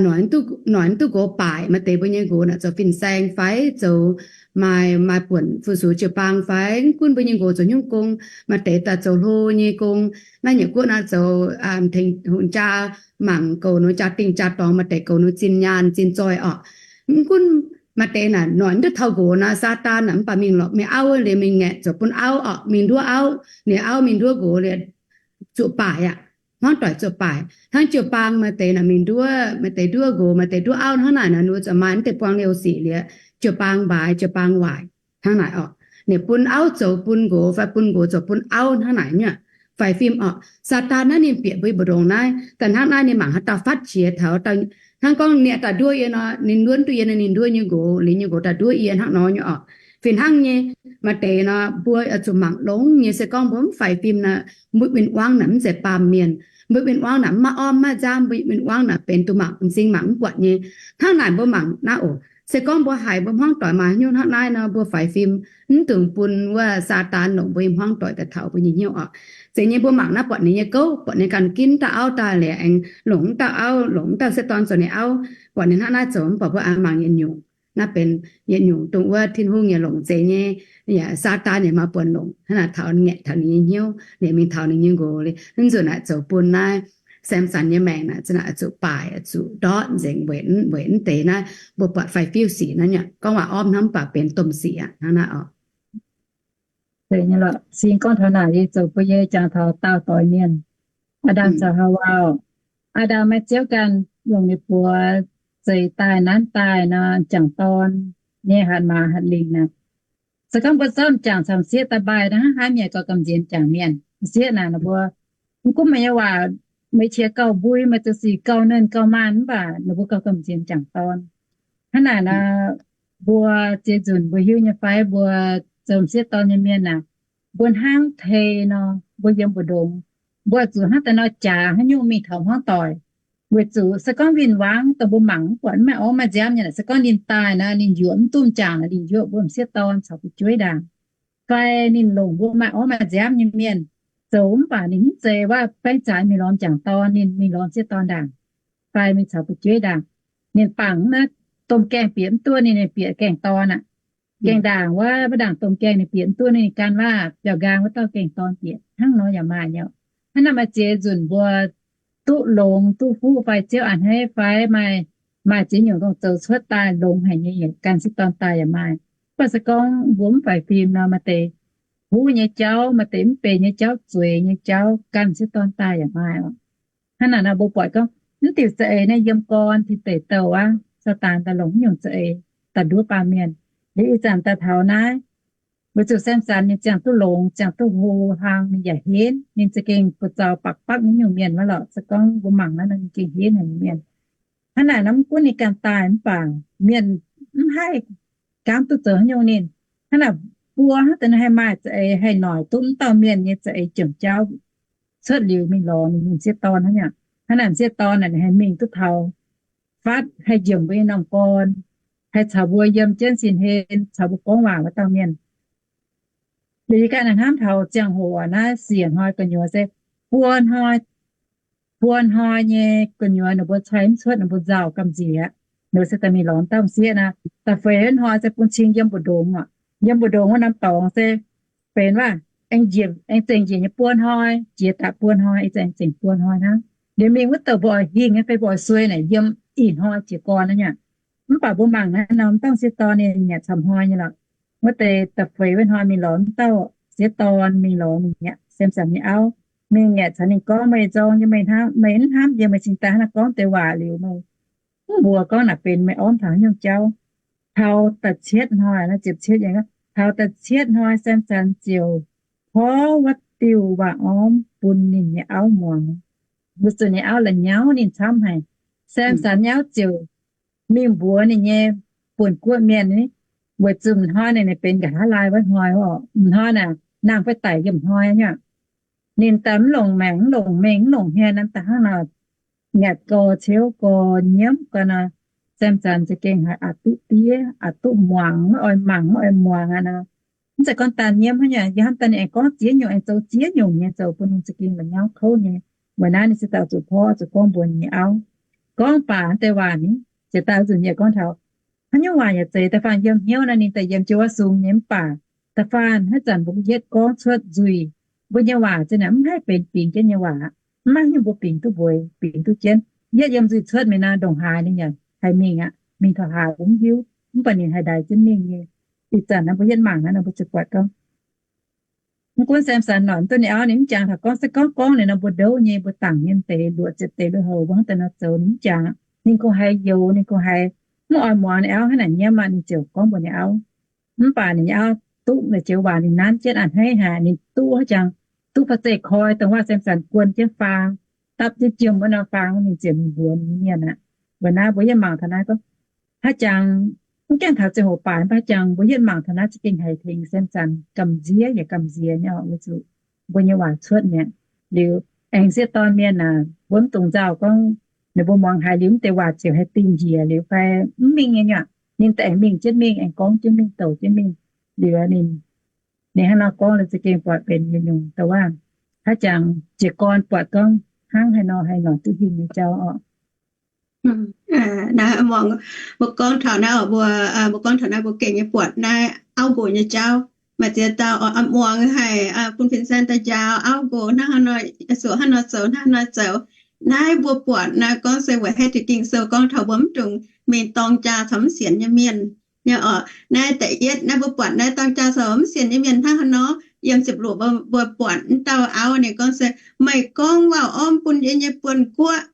noic mv duqv nqox baaic. Maaih deix mbuo nyei nqox naaic zoux fin-saeng fai zoux maaih, maaih buonc fu-sux jiu-baang fai, mv gunv mbuo nyei nqox zoux hnyouv gong, maaih deix daaih zoux hlo nyei gong. Naaiv nyeic guoqv naaiv zoux tengx hungh jaa, mangc goux nor jaa-dingh jaa-dorngx, maaih deix goux nor zinh nyaanh zinh zoih oc. Mv gunv maaih deix naaic noic mv duqv taux nqox naaic, Saadaan naaic mv baac mingh lorz mingh auv liuz mingh ngaeqv zoux bun auv oc, mingh nduov auv, ninh auv mingh nduov nqox liuz zuqc baaic aqv. Hmuangv doic zuqc baaic. Hnangv jiu-baang maaih deix naaic mingh nduov, maaih deix nduov nqox, maaih deix nduov auv. Hnangv naaic naaic ninh mbuo zuqc maaih mv deix buang liouh sic liuz, jiu-baang mbaix, jiu-baang waaic. Hnangv naaic oc, ninh bun auv zoux bun nqox fai bun nqox zoux bun auv hnangv naaic nyuoqc. Faix fim oc, Saadaan naaiv ninh bieqc mbuo mbu'ndongx naaiv daaih hnangv naaiv, ninh mangc haaix dauh fatv qiex taux, hnangv gorngv ninh daaih nduov yie nor, ninh nduov duqv yie nor, ninh nduov nyei nqox, liuz nyei nqox daaih nduov yie hnangv nor nyei oc. Fih hnangv nyei, maaih deix nor mbuo zuqc mangc longx nyei. Se gorngv mbuo mv faix fim nor, mbuo win-wangv naaic mv zeiz baamh mienh. Mbuo win-wangv naaic mv maaih orv mv maaih nziaamv, mbuo win-wangv naaic benx duqv mangc m'zing mangc mv buatc nyei. Hnangv naaic mbuo mangc naaiv oc. Se gorngv mbuo haiz mbuo hmuangv doic maaih hnyouv hnangv naaiv nor, mbuo faix fim mv dungx bun wuov Saadaan longc mbuo nyei hmuangv doic daaih taux mbuo nyei hnyouv oc. Zeiz nyei mbuo mangc naaiv buatc ninh nyei gouv, buatc ninh ganh ginv dauh auv daaih liuz aengx longc mv dauh auv, longc mv dauh sieqv dorn zoux ninh auv, buatc ninh hnangv naaiv zoux mv baac mbuo aengx mangc yietc nyungc. Naaiv benx yietc nyungc dongh wuov Tin-Hungh nyei longc zeiz nyei, yaac Saadaan yaac maaih buonc longc hnangv naaic taux ngaeqc taux ninh nyei hnyouv, ninh mingh taux ninh nyei nqox liuz, mv nzunc naaic zoux bun naaiv Samson nyei maengc naaic za'naaic zuqc baaic, zuqc ndortv nzengc weic, weic mv deix naaiv mbuo buatc faix-fiuv sic naaiv nyei. Gorngv waac orv hnangv mv baac benx domh sic aqv hnangv naaiv oc. Zeiz nyei lorqc. Cingx gorngv taux naaic yie zoux bun yie jangx taux daauh doix mienh, Aa^ndam caux Haawaa oc. Aa^ndam maaih Ziouv ganh longc ninh buoz zeix daaih nanv daaih nor, jangc dorn nyei hatc maaz hatc lingc naaic. Se gorngv mbuo zorqv m'jangc caux m'sieqv daaih mbaih, hnangv haaix mienh gauh gamh nziex m'jangc mienh? M'sieqv naaic ninh mbuo mv gunv meih nyei waac, meih qiex gauh mbui, meih zoux sic gauh nernh gauh maanh, mv baac ninh mbuo gauh gamh nziex m'jangc dorn. Hnangv naaic nor, mbuo ziex nzunc mbuo hiuv nyei fai mbuo zoux m'sieqv dorn nyei mienh aah, mbuo hnangv tei nor, mbuo yiem mbu'ndongx, mbuo zuqc hnangv daaih nor jaax haaix nyungc mingh taux hmuangv doic. Weic zuqc se gorngv win-wangv dongh mbuo mangc mv buatc, mv maaih orv maaih nziaamv nyei naaic, se gorngv ninh daaih nor, ninh yuoqc mv duqv m'jangc naaic, ninh yuoqv mbuo m'sieqv dorn caux fu'jueiv ndaangc. Fai ninh longc mbuo maaih orv maaih nziaamv nyei mienh zoux, mv baac ninh mv zeiz wuov baeng zaaix mingh lorz m'jangc dorn, ninh mingh lorz m'sieqv dorn ndaangc, fai mingh caux fu'jueiv ndaangc. Ninh bangc naaiv domh gaengh bieqc mv duqv ninh, ninh bieqc gaengh dorn aqv. Gaengh ndaangc wuov, wuov ndaangc domh gaengh ninh bieqc mv duqv ninh, gan waac biaux nqaang wuov dauh gaengh dorn bieqc, hnangv nor yaac maaih nyei. Hnangv naaic maaih ziex nzunc mbuo duqv longx duqv fuqv fai Ziouv a'hneiv fai maaih, maaih ziex nyungc dongh zoux cuotv daaih longx haic nyei, yietc gan m'sieqv dorn daaih yaac maaih. Mv baac se gorngv mbuo mv faix fim nor, maaih deix huv nyei jauv, maaih deix mv benx nyei jauv, zueiz nyei jauv, gan m'sieqv dorn daaih yaac maaih oc. Hnangv naaic nor mbuo buatc gorngv mv diuc za'eix naaiv yiem gorn tin deic douh aqv, Saadaan daaih longc mv nyungc za'eix daaih nduov baamh mienh. Liuz ih zanc daaih taux naaiv, weic zuqc Samson ninh ziangh duqv longx, ziangh duqv hlo hlang, ninh yaac henv, ninh za'gengh buoz-zaux bapv bapv nyei nyungc mienh wuov lorqc. Se gorngv mbuo mangc naaiv nor, ninh gengh henv haic nyei mienh. Hnangv naaic nor mv gunv ninh ganh daaih mv baac mienh mv haih gaamv duqv zoux haaix nyungc ninh. Hnangv naaic buo hnangv deix nor haih maaih za'eix haih noic duqv mv dauh mienh nyei za'eix jomc jauv cuotv liuz mingh lorz ninh nyei m'sieqv dorn hnangv nyei. Hnangv naaic m'sieqv dorn naaic ninh haih mingh duqv taux fatv, haih njiemc mbuo nyei norm gorn, haih caux mbuo yiem jienv sin hlen, caux mbuo gorngv waac wuov dauh mienh. Liuz yie ganh hnamv taux ziangh hoc naaiv siec hnoi gu'nyuoz se buo hnoi, buo hnoi nyei gu'nyuoz ninh mbuo cai mv cuotv, ninh mbuo nzauh gamh nziex, ninh mbuo se daaih mingh lorz dauh m'sieqv naaic. Da'feix hnoi se bun cing yiem mbu'ndongx oc. Yiem mbu'ndongx wuov norm dorngx se benx waac aengx njiec, aengx zengc njiec nyei buo hnoi, jiex daaih buo hnoi, ih zanc aengx zengc buo hnoi hnangv. Liuz mingh wuov douc mbuo oix hingh nyei fai mbuo oix suei naaic yiem ih hnoi jiez gorn naaiv nyei. Mv baac mbuo mangc naaiv norm dauh m'sieqv dorn ninh nyanc camv hnoi nyei lorqc. Wuov deix da'feix wuov hnoi mingh lorz mv dauh m'sieqv dorn, mingh lorz ninh nyei Samson nyei auv, mingh nyei caux ninh gorngv, meih nzorng yie, meih hnamv, meih mv hnamv yie, meih cingx daaih hnangv naaiv gorngv deix waac liuz, meih mv mbuox gorngv naaic benx meih ormv taux haaix nyungc jauv. Taux da'cietv hnoi, naaiv ziepc cietv, taux da'cietv hnoi Samson ziouc porv wuov diuh waac-ormv bun ninh nyei auv muangx. Weic zuqc ninh auv la'nyauv ninh camv haic. Samson nyei auv ziouc mingh mbuox ninh nyei buonc guoqv mienh, weic zuqc m'hnoi ninh, ninh benx nqa'haav laai wuov hnoi oc. M'hnoi naaic nangh fai daic yiem m'hnoi nyei. Ninh daaih mv longc maengc, mv longc mengh, mv longc hmien, daaih hnangv nor ngatc gau, ciouv gau, nyiemv gau nor, Samson za'gengh haiz aqc duqv diev, aqc duqv muangx, maiv oix mangc, maiv oix muangx aqv nor. Mv zeiz gorngv daan nyiemv hnangv nyei, yie hnamv daaih ninh aengx gorngv ziex nyungc, aengx zoux ziex nyungc nyei, zoux bun ninh za'gengh la'nyauv kouv nyei. Weic naaiv ninh ziouc daaih zuqc porv, zuqc gorngv mbuox ninh nyei auv. Gorngv baac deix waac ni, ziouc daaih zuqc nyei gorngv taux haaix nyungc waac yaac zeiz, da'faanh yiem hnyouv naaiv ninh daaih yiem jienv wuov sung nyei, mv baac da'faanh haaix zanc mbuo yietv gorngv cuotv nzuih, mbuo nyei waac za'gengh mv haih benx bingx jienv nyei waac. Mv maaih haaix nyungc mbuo bingx duqv mbuox, bingx duqv jienv. Yietv yiem nzuih cuotv mingh nor, ndongc haaix ninh yaac haih mingh aqv, mingh taux haaix mbuo mv hiuv, mv baac ninh haih ndaix jienv mingh nyei. Ih zanc naaiv mbuo yietv mangc naaiv nor mbuo ziouc buatc gorngv, mv gunv Samson noic mv duqv ninh auv, ninh mv jangx taux gorngv, se gorngv gorngv ninh nor mbuo ndouv nyei, mbuo dangc nyei deix luoqc ziepc deix lui-houx mbuo hnangv daaih nor zoux ninh mv jangx. Ninh kungx haiz youx, ninh kungx haiz mv oix muangx ninh auv hnangv naaic nyiemv aqv, ninh ziouc gorngv mbuox ninh auv. Mv baac ninh auv duqv naaiv joux waac ninh nanv jienv a'hneiv haic, ninh duqv haic jangx, duqv fa'zeiv koi dongh waac Samson guon jienv faang, dapv jienv jiem wuov nor faang, ninh ziouc mingh mbuox ninh mienh aqv. Weic naaiv mbuo yietv mangc taux naaiv gorngv, haaix jangx, mv gaengh taux ziangh hoc baac mv baac haaix jangx mbuo yietv mangc taux naaiv za'gengh haiz tengx Samson gamh nziex yaac gamh nziex nyei oc, weic zuqc mbuo nyei waac cuotv mi'aqv. Liuz Aengx sieqv dorn mienh aah, mbuo mv dungx nzauh gorngv ninh mbuo muangx haiz liuz mv deix waac ziouc haih dingh njiec liuz fai mv mingh nyei nyuoqc. Ninh daaih aengx mingh jienv mingh, aengx gorngv jienv mingh, douc jienv mingh. Liuz ninh, ninh hnangv nor gorngv liuz za'gengh buatc benx yietc nyungc da'wuov, haaix jangx jiez gorn buatc gorngv hnangv haaix nor haih noic duqv hingh nyei jauv oc. Naaiv muangx, mbuo gorngv taux naaiv oc, mbuo, mbuo gorngv taux naaiv mbuo gengh nyei buatc naaiv auv nqox nyei jauv. Maaih ziex dauh oc, muangx haic, bun fin-saeng daaih njaaux auv nqox hnangv haaix nor, zuoqc hnangv nor zoux, hnangv haaix nor zoux. Naaiv mbuo buatc naaiv gorngv se weic haaix diuc Ging-Sou gorngv taux mbuo mv dungx mingh dorng jaa caux mv sienx nyei mienh nyei oc. Naaiv da'yietv naaiv mbuo buatc naaiv dorng jaa caux mv sienx nyei mienh hnangv haaix nor. Yiem ziepc luoqc mbuo buatc wuov dauh auv ninh gorngv se, meih gorngv waac orn bun yie nyei buonv-guoqv,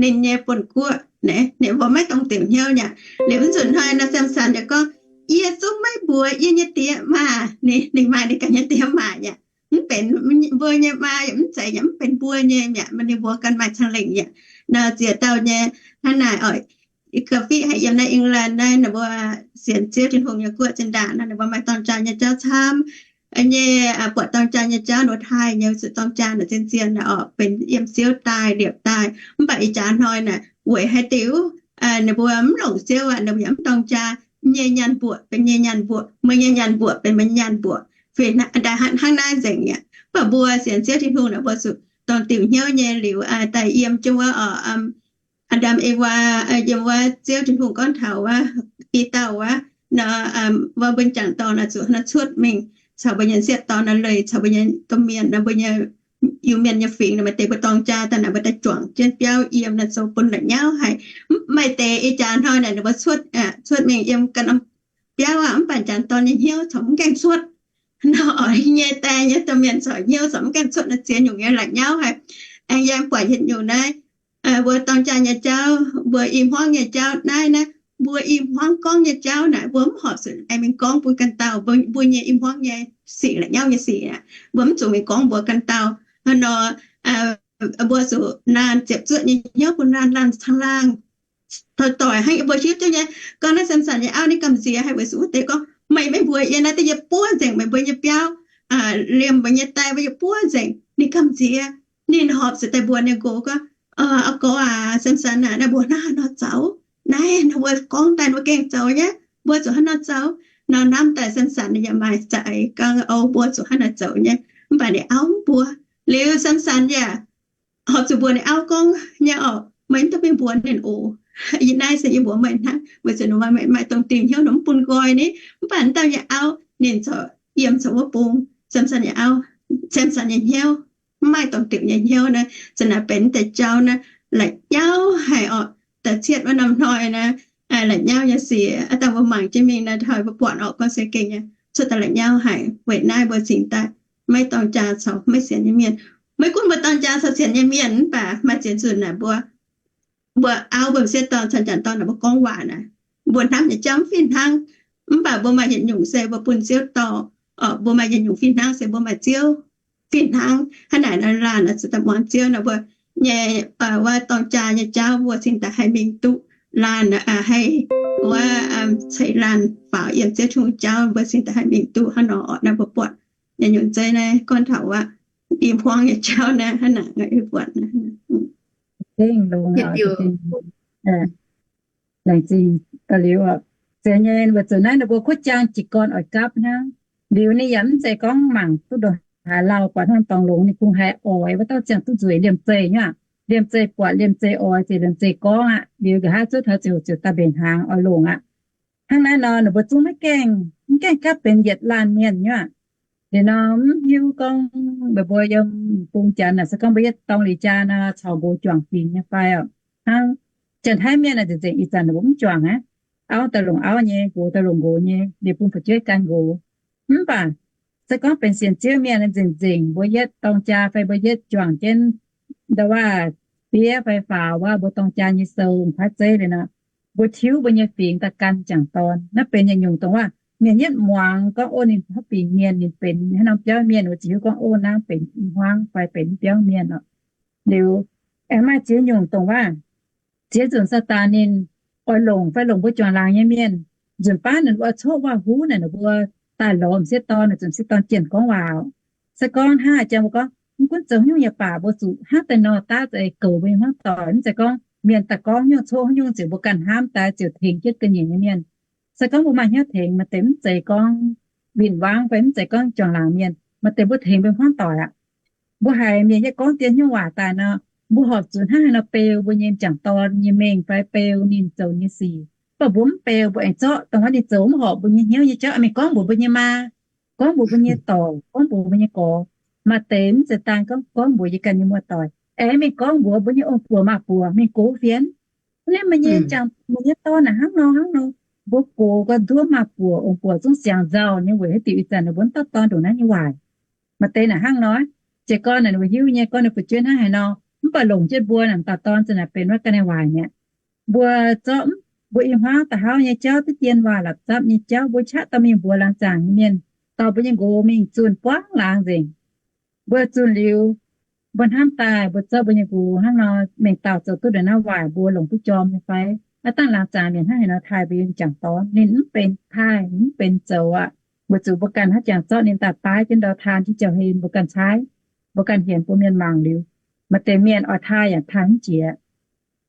ninh nyei buonv-guoqv, ninh mbuo maiv dongh diuc hnyouv nyei. Liuz wuov nzunc hnoi naaiv Samson yaac gorngv, yie zungv maiv mbuox yie nyei diex maa. Ninh, ninh maaih ninh ganh nyei diex maa yaac mv benx mbuo nyei maa, yaac mv zeiz yaac mv benx mbuo nyei mi'aqv, ninh mbuo ganh maaih cang lengc yaac. Naaiv ziex dauh nyei hnangv naaic oc. Ga'fiqv haic yiem naaiv England naaiv, ninh mbuo sienx Ziouv Tin-Hungh nyei guoqv zinh ndaangc naaiv, ninh mbuo maaih dorng jaa nyei jauv camv nyei, buatc dorng jaa nyei jauv nor taaih nyei, zuqc dorng jaa naaic zien-zien naaic oc, benx yiem siouv daaih, liepc daaih. Mv baac ih jaax hnoi naaic weic haaix diuc ninh mbuo mv longc Ziouv aqv, ninh mbuo yaac mv dorng jaa. Nyei nyaanh mbuoqc benx nyei nyaanh mbuoqc, meih nyei nyaanh mbuoqc benx meih nyei nyaanh mbuoqc, fih hnangv naaiv nzengc mi'aqv. Mv baac mbuo sienx Ziouv Tin-Hungh naaic, mbuo zuqc dorng diuc hnyouv nyei liuz daaih yiem jienv wuov oc, Aa^ndam Ewaa, yiem wuov Ziouv Tin-Hungh gorngv taux wuov i dauh wuov nor, wuov mbuo nyei jangc dorn naaic zuqc hnangv cuotv mingh caux mbuo nyei sieqv dorn naaic, leih caux mbuo nyei domh mienh naaic, mbuo nyei Iu-Mienh nyei fingx naaic, maaih deix mbuo dorng jaa daaih naaic, mbuo daaih juangc jienv biauv yiem naaic, zoux bun la'nyauv haic. Maaih deix ih jaax hnoi naaic, ninh mbuo cuotv, cuotv mingh yiem ganh norm biauv aqv, mv baac jangc dorn nyei hnyouv corc mv gaengh cuotv. Nor oix nyei die nyei domh mienh corc hnyouv corc mv gaengh cuotv naaic, ziex nyungc nyei la'nyauv haic. Aengx yaac buatc yietc nyungc naaiv, mbuo dorng jaa nyei jauv, mbuo i hmuangv nyei jauv naaiv, naaiv mbuo i hmuangv gorngv nyei jauv naaic, mbuo mv horpc zuqc aengx mingh gorngv bun ganh dauh, mbuo nyei i hmuangv nyei sic, la'nyauv nyei sic aqv, mbuo mv zuqc mingh gorngv mbuox ganh dauh. Hnangv nor, mbuo zuqc laanh ziepc zuoqv nyei hnyouv bun laanh, laanh caangh laangh doic-doic hnangv. Mbuo hiuv duqv nyei, gorngv naaiv Samson nyei auv ninh gamh nziex haic weic zuqc wuov deix gorngv, meih maiv mbuox yie naaiv deix, yie buov nzengc meih mbuo nyei biauv, liemh mbuo nyei die, yie buov nzengc. Ninh gamh nziex, ninh horpc zuqc daaih mbuox ninh nqox gorngv, Aa gorx aac, Samson aac, naaiv mbuo hnangv haaix nor zoux? Naaiv nor mbuo gorngv daaih mbuo gengh zoux nyei, mbuo zuqc hnangv nor zoux. Nor hnamv daaih Samson ninh yaac maaih za'eix gorngv, O, mbuo zuqc hnangv nor zoux nyei. Mv baac ninh auv mv mbuox. Liuz Samson yaac horpc zuqc mbuox ninh auv gorngv nyei oc, meih mv dungx mingh mbuox ninh oc. Yie naaiv se yie mbuox meih hnangv, weic zuqc ninh maaih dongh diuh hnyouv ninh mv bun nqoi ni. Mv baac wuov dauh nyei auv ninh corc yiem caux wuov bung, Samson nyei auv, Samson nyei hnyouv mv maaih dongh diuh nyei hnyouv naaiv, za'naaic benx deix jauv naaiv la'nyauv haic oc. Da'cietv wuov norm hnoi naaiv, la'nyauv nyei sic, aa, dangh mbuo mangc jienv mingh naaiv hnoi mbuo buatc oc, gorngv se gengh nyei cuotv daaih la'nyauv haic. Weic naaiv mbuo cingx daaih maiv dorng jaa caux maiv sienx nyei mienh. Maiv gunv mbuo dorng jaa caux sienx nyei mienh, mv baac maaih ziex nzunc naaic mbuo, mbuo auv mbuo m'sieqv dorn caux m'jangc dorn naaic mbuo gorngv waac naaic, mbuo hnamv nyei jauv mv fih hnangv. Mv baac mbuo maaih yietc nyungc se mbuo bun Ziouv dorh, mbuo maaih yietc nyungc fih hnangv se mbuo maaih Ziouv fih hnangv. Hnangv naaic naaiv laanh zuqc daaih muangx Ziouv nor, mbuo nyei wuov dorng jaa nyei jauv mbuo cingx daaih haih mingh duqv. Laanh haih wuov ceix laanh faaux yiem Ziouv Tin-Hungh jauv, mbuo cingx daaih haih mingh duqv hnangv nor oc. Naaiv mbuo buatc nyei nyungc zeiv naaiv gorngv taux wuov i hmuangv nyei jauv naaiv hnangv naaic, buatc naaiv. Laengz zingh da'liuz, zeiz nyei, weic zuqc naaiv ninh mbuo kuv jaang jiez gorn oix gapv hnangv. Liuz ninh yaac mv zeiz gorngv mangc duqv ndongc haaix lauh, buatc hnangv dorngx longx ninh kungx haih oix wuov dauh ziangh duqv nzueic liemh zeih nyei aqv. Liemh zeih buatc liemh zeih oix, ziouc liemh zeih gorngv aqv. Liuz nqa'haav zuov taux ziouc ziouc daaih mbenc hnaangx oix longc aqv. Hnangv naaiv nor ninh mbuo zungv maiv gaengh, mv gaengh gapv benx yietc laanh mienh nyei aqv. Liuz nor mv hiuv gorngv meih mbuo yiem bung Janx naaic, se gorngv mbuo yietv dorng liuz jaa nor caux nqox juangc fingx nyei fai oc. Hnangv Janx-Taiv mienh naaic nzengc-nzengc ih zanc ninh mbuo mv juangc aqv. Auv daaih longc auv nyei, nqox daaih longc nqox nyei, liuz bung fu'jueiv gan nqox. Mv baac se gorngv benx sienx Ziouv mienh nzengc-nzengc, mbuo yietv dorng jaa fai mbuo yietv juangc jienv nda'wuov fiev fai faaux wuov mbuo dorng jaa nyei sou, kuaaiv zeiv liuz nor, mbuo tiuv mbuo nyei fingx daaih gan m'jangc dorn. Naaiv benx yietc nyungc dongh wuov mienh yietv muangx gorngv ov ninh haaix fingx mienh, ninh benx haaix norm biauv mienh, mbuo ziouc hiuv gorngv ov naaiv benx i hmuangv fai benx biauv mienh oc. Liuz aengx maaih ziex nyungc dongh wuov ziex nzunc Saadaan ninh oix longc fai longc mbuo juangc laangz nyei mienh, nzunc baav ninh mbuo coqv waac-huv naaic, ninh mbuo daaih lorz m'sieqv dorn, nzunc m'sieqv dorn jienh gorngv waac. Se gorngv hnangv jang mbuo gorngv, Mv gunv zoux haaix nyungc yaac baac, mbuo zuqc hnangv daaih nor daav za'eix goux mbuo nyei hmuangv doic. Mv zeiz gorngv mienh daaih gorngv nyungc coqv haaix nyungc ziouc mbuo ganh hnamv daaih ziouc tengx jienv ga'nyiec nyei mienh. Se gorngv mbuo maaih hnyouv tengx, maaih deix mv zeiz gorngv win-wangv fai mv zeiz gorngv juangc laangc mienh, maaih deix mbuo tengx mbuo hmuangv doic aqv. Mbuo haiz mienh yietv gorngv diex nyungc waac daaih nor, mbuo horpc zuqc hnangv haaix nor beu mbuo nyei m'jangc dorn nyei mengh fai beu ninh zoux nyei sic. Mv baac mbuo mv beu, mbuo aengx zorqv dongh wuov ninh zoux mv horpc mbuo nyei hnyouv nyei jauv mingh gorngv mbuox mbuo nyei maa, gorngv mbuox mbuo nyei dorc, gorngv mbuox mbuo nyei gorx. Maaih deix mv zeiz daan gorngv gorngv mbuox yie ganh nyei muoz-doic, aengx mingh gorngv mbuox mbuo nyei ong-buoc maa-buoc mingh gox fienx. Naaiv meih nyei m'jangc, meih nyei dorn naaic hnangv nor hnangv nor. Mbuo gox ga'nduov maa-buoc ong-buoc zungv siangx nzauh nyei weic haaix diuc ih zanc ninh mbuo mv dauh dorn ndongc naaiv nyei waaic. Maaih deix naaic hnangv nor, jiez gorn naaic ninh mbuo hiuv nyei, gorngv ninh fu'jueiv hnangv haaix nor, mv baac longc jienv mbuo naaic dauh dorn za'naaic benx wuov ga'naaiv waaic mi'aqv. Mbuo zorqv mbuo i hmuangv da'hauv nyei jauv, duqv dien waac la'zapv nyei jauv, mbuo qaqv dorh mingh mbuox laangz zaangc nyei mienh, dorh mbuo nyei nqox mingh zunh buangv laangz nzengc. Mbuo zunh liuz, mbuo hnamv daaih mbuo zorqv mbuo nyei nqox hnangv nor mengh dauh zoux duqv ndongc naaiv waaic, mbuo longc duqv jorm nyei fai? Aav dangh laangz zaangc mienh hnangv haaix nor taaih mbuo nyei m'jangc dorn, ninh mv benx taaih, ninh mv benx zoux aqv. Weic zuqc mbuo ganh haaix jangx zorqv ninh daaih baaiv jienv ndau taan jienv jauv-hlen, mbuo ganh caaiv, mbuo ganh hienx bun mienh mangc liuz, maaih deix mienh oix taaih yaac taaih mv jiex.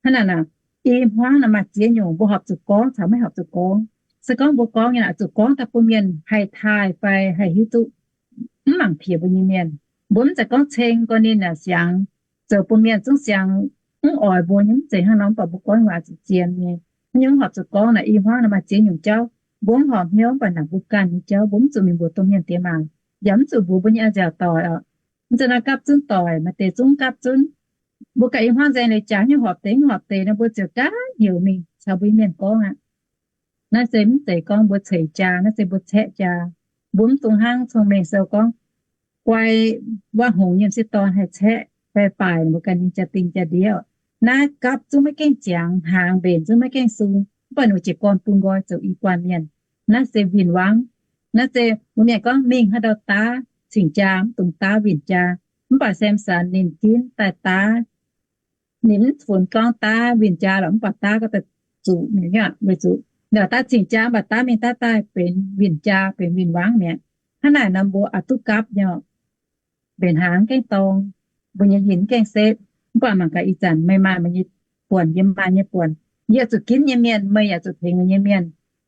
Hnangv naaic naaic, i hmuangv naaic maaih ziex nyungc mbuo horpc zuqc gorngv caux maiv horpc zuqc gorngv. Se gorngv mbuo gorngv nyei naaic, zuqc gorngv daaih bun mienh haih taaih fai haih hiuv duqv, mv mangc piex mbuo nyei mienh. Mbuo mv zeiz gorngv ceng gorn ninh naaic siangx, zoux bun mienh zungv siangx, mv oix mbuo nyei, mv zeiz hnangv nor. Mv baac mbuo gorngv waac zuqc zien nyei. Haaix nyungc mv horpc zuqc gorngv naaic, i hmuangv naaic maaih ziex nyungc jauv. Mbuo mv horpc hnyouv, mv baac naaic mbuo ganh nyei jauv mbuo mv zuqc mingh mbuox domh mienh diex mangc, yaac mv zuqc mbuox mbuo nyei a'nziaauc doic oc. Mv zeiz nor gapv zunv doic, maaih deix zungv gapv zunv. Mbuo ganh i hmuangv nzaeng liuz jaax nyungc horpc deix, nyungc horpc deix nor, mbuo ziouc gaav heuc mingh caux mbuo nyei mienh gorngv aqv. Naaiv se mv zeiz gorngv mbuo ceix jaa, naaiv se mbuo caeqv jaa. Mbuo mv dungx hnangv Cong-Mengh Sou gorngv, guai, waac hngongx yiem sieqv dorn haih caeqv fai baaic mbuo ganh nyei jaa-dingh jaa-ndiev. Naaiv gapv zungv maiv gaengh ziangx, hnaangx mbenc zungv maiv gaengh sung, mv baac ninh mbuo jiez gorn bun nqoi zoux i guanh mienh. Naaiv se win-wangv. Naaiv se mbuo mienh gorngv mingh haaix ndau daav cing-jaa, mv dungx daav win-jaa. Mv baac Samson ninh ginv daaih daav. Ninh mv funx gorngv daav win-jaa lorqc, mv baac daav ga'daaih zuqc mi'aqv, weic zuqc daav cing-jaa mv baac daav mingh daav daaih benx win-jaa, benx win-wangv mi'aqv. Hnangv naaic nor mbuo oix duqv gapv nyei. Mbenc hnaangx gaengh dorng, mbuo nyei yinh gaengh setv, mv baac mangc gaax ih zanc meih maaih meih nyei buonc, yie maaih nyei buonc. Yie zuqc ginv nyei mienh, meih yaac zuqc tengx meih nyei mienh.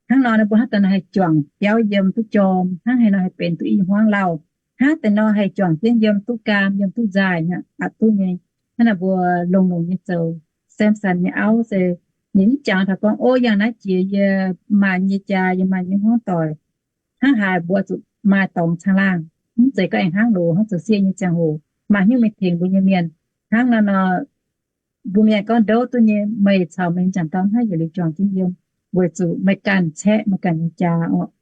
Hnangv nor mbuo hnangv daaih haih juangc biauv yiem duqv jorm, hnangv haaix nor haih benx duqv i hmuangv lauh, hnangv deix nor haih juangc jienv yiem duqv gaam, yiem duqv nzaaih, aqc duqv nyei. Hnangv naaic mbuo longx-longx nyei zoux. Samson nyei auv se ninh mv jangx taux gorngv, o, yangh naaiv jiex yie maaih nyei jaa, yie maaih nyei hmuangv doic, hnangv haaix mbuo zuqc maaih dorngx caangh laangh. Mv zeiz gorngv aengx hnangv loz hnangv zoux sieqv nyei ziangh hoc maaih hnyouv mingh tengx mbuo nyei mienh. Hnangv naaiv nor, mbuo mienh gorngv ndouv duqv nyei, meih caux meih m'jangc dorn hnangv yietc liuz juangc jienv yiem, weic zuqc meih ganh caeqv meih ganh nyei jaa orqc.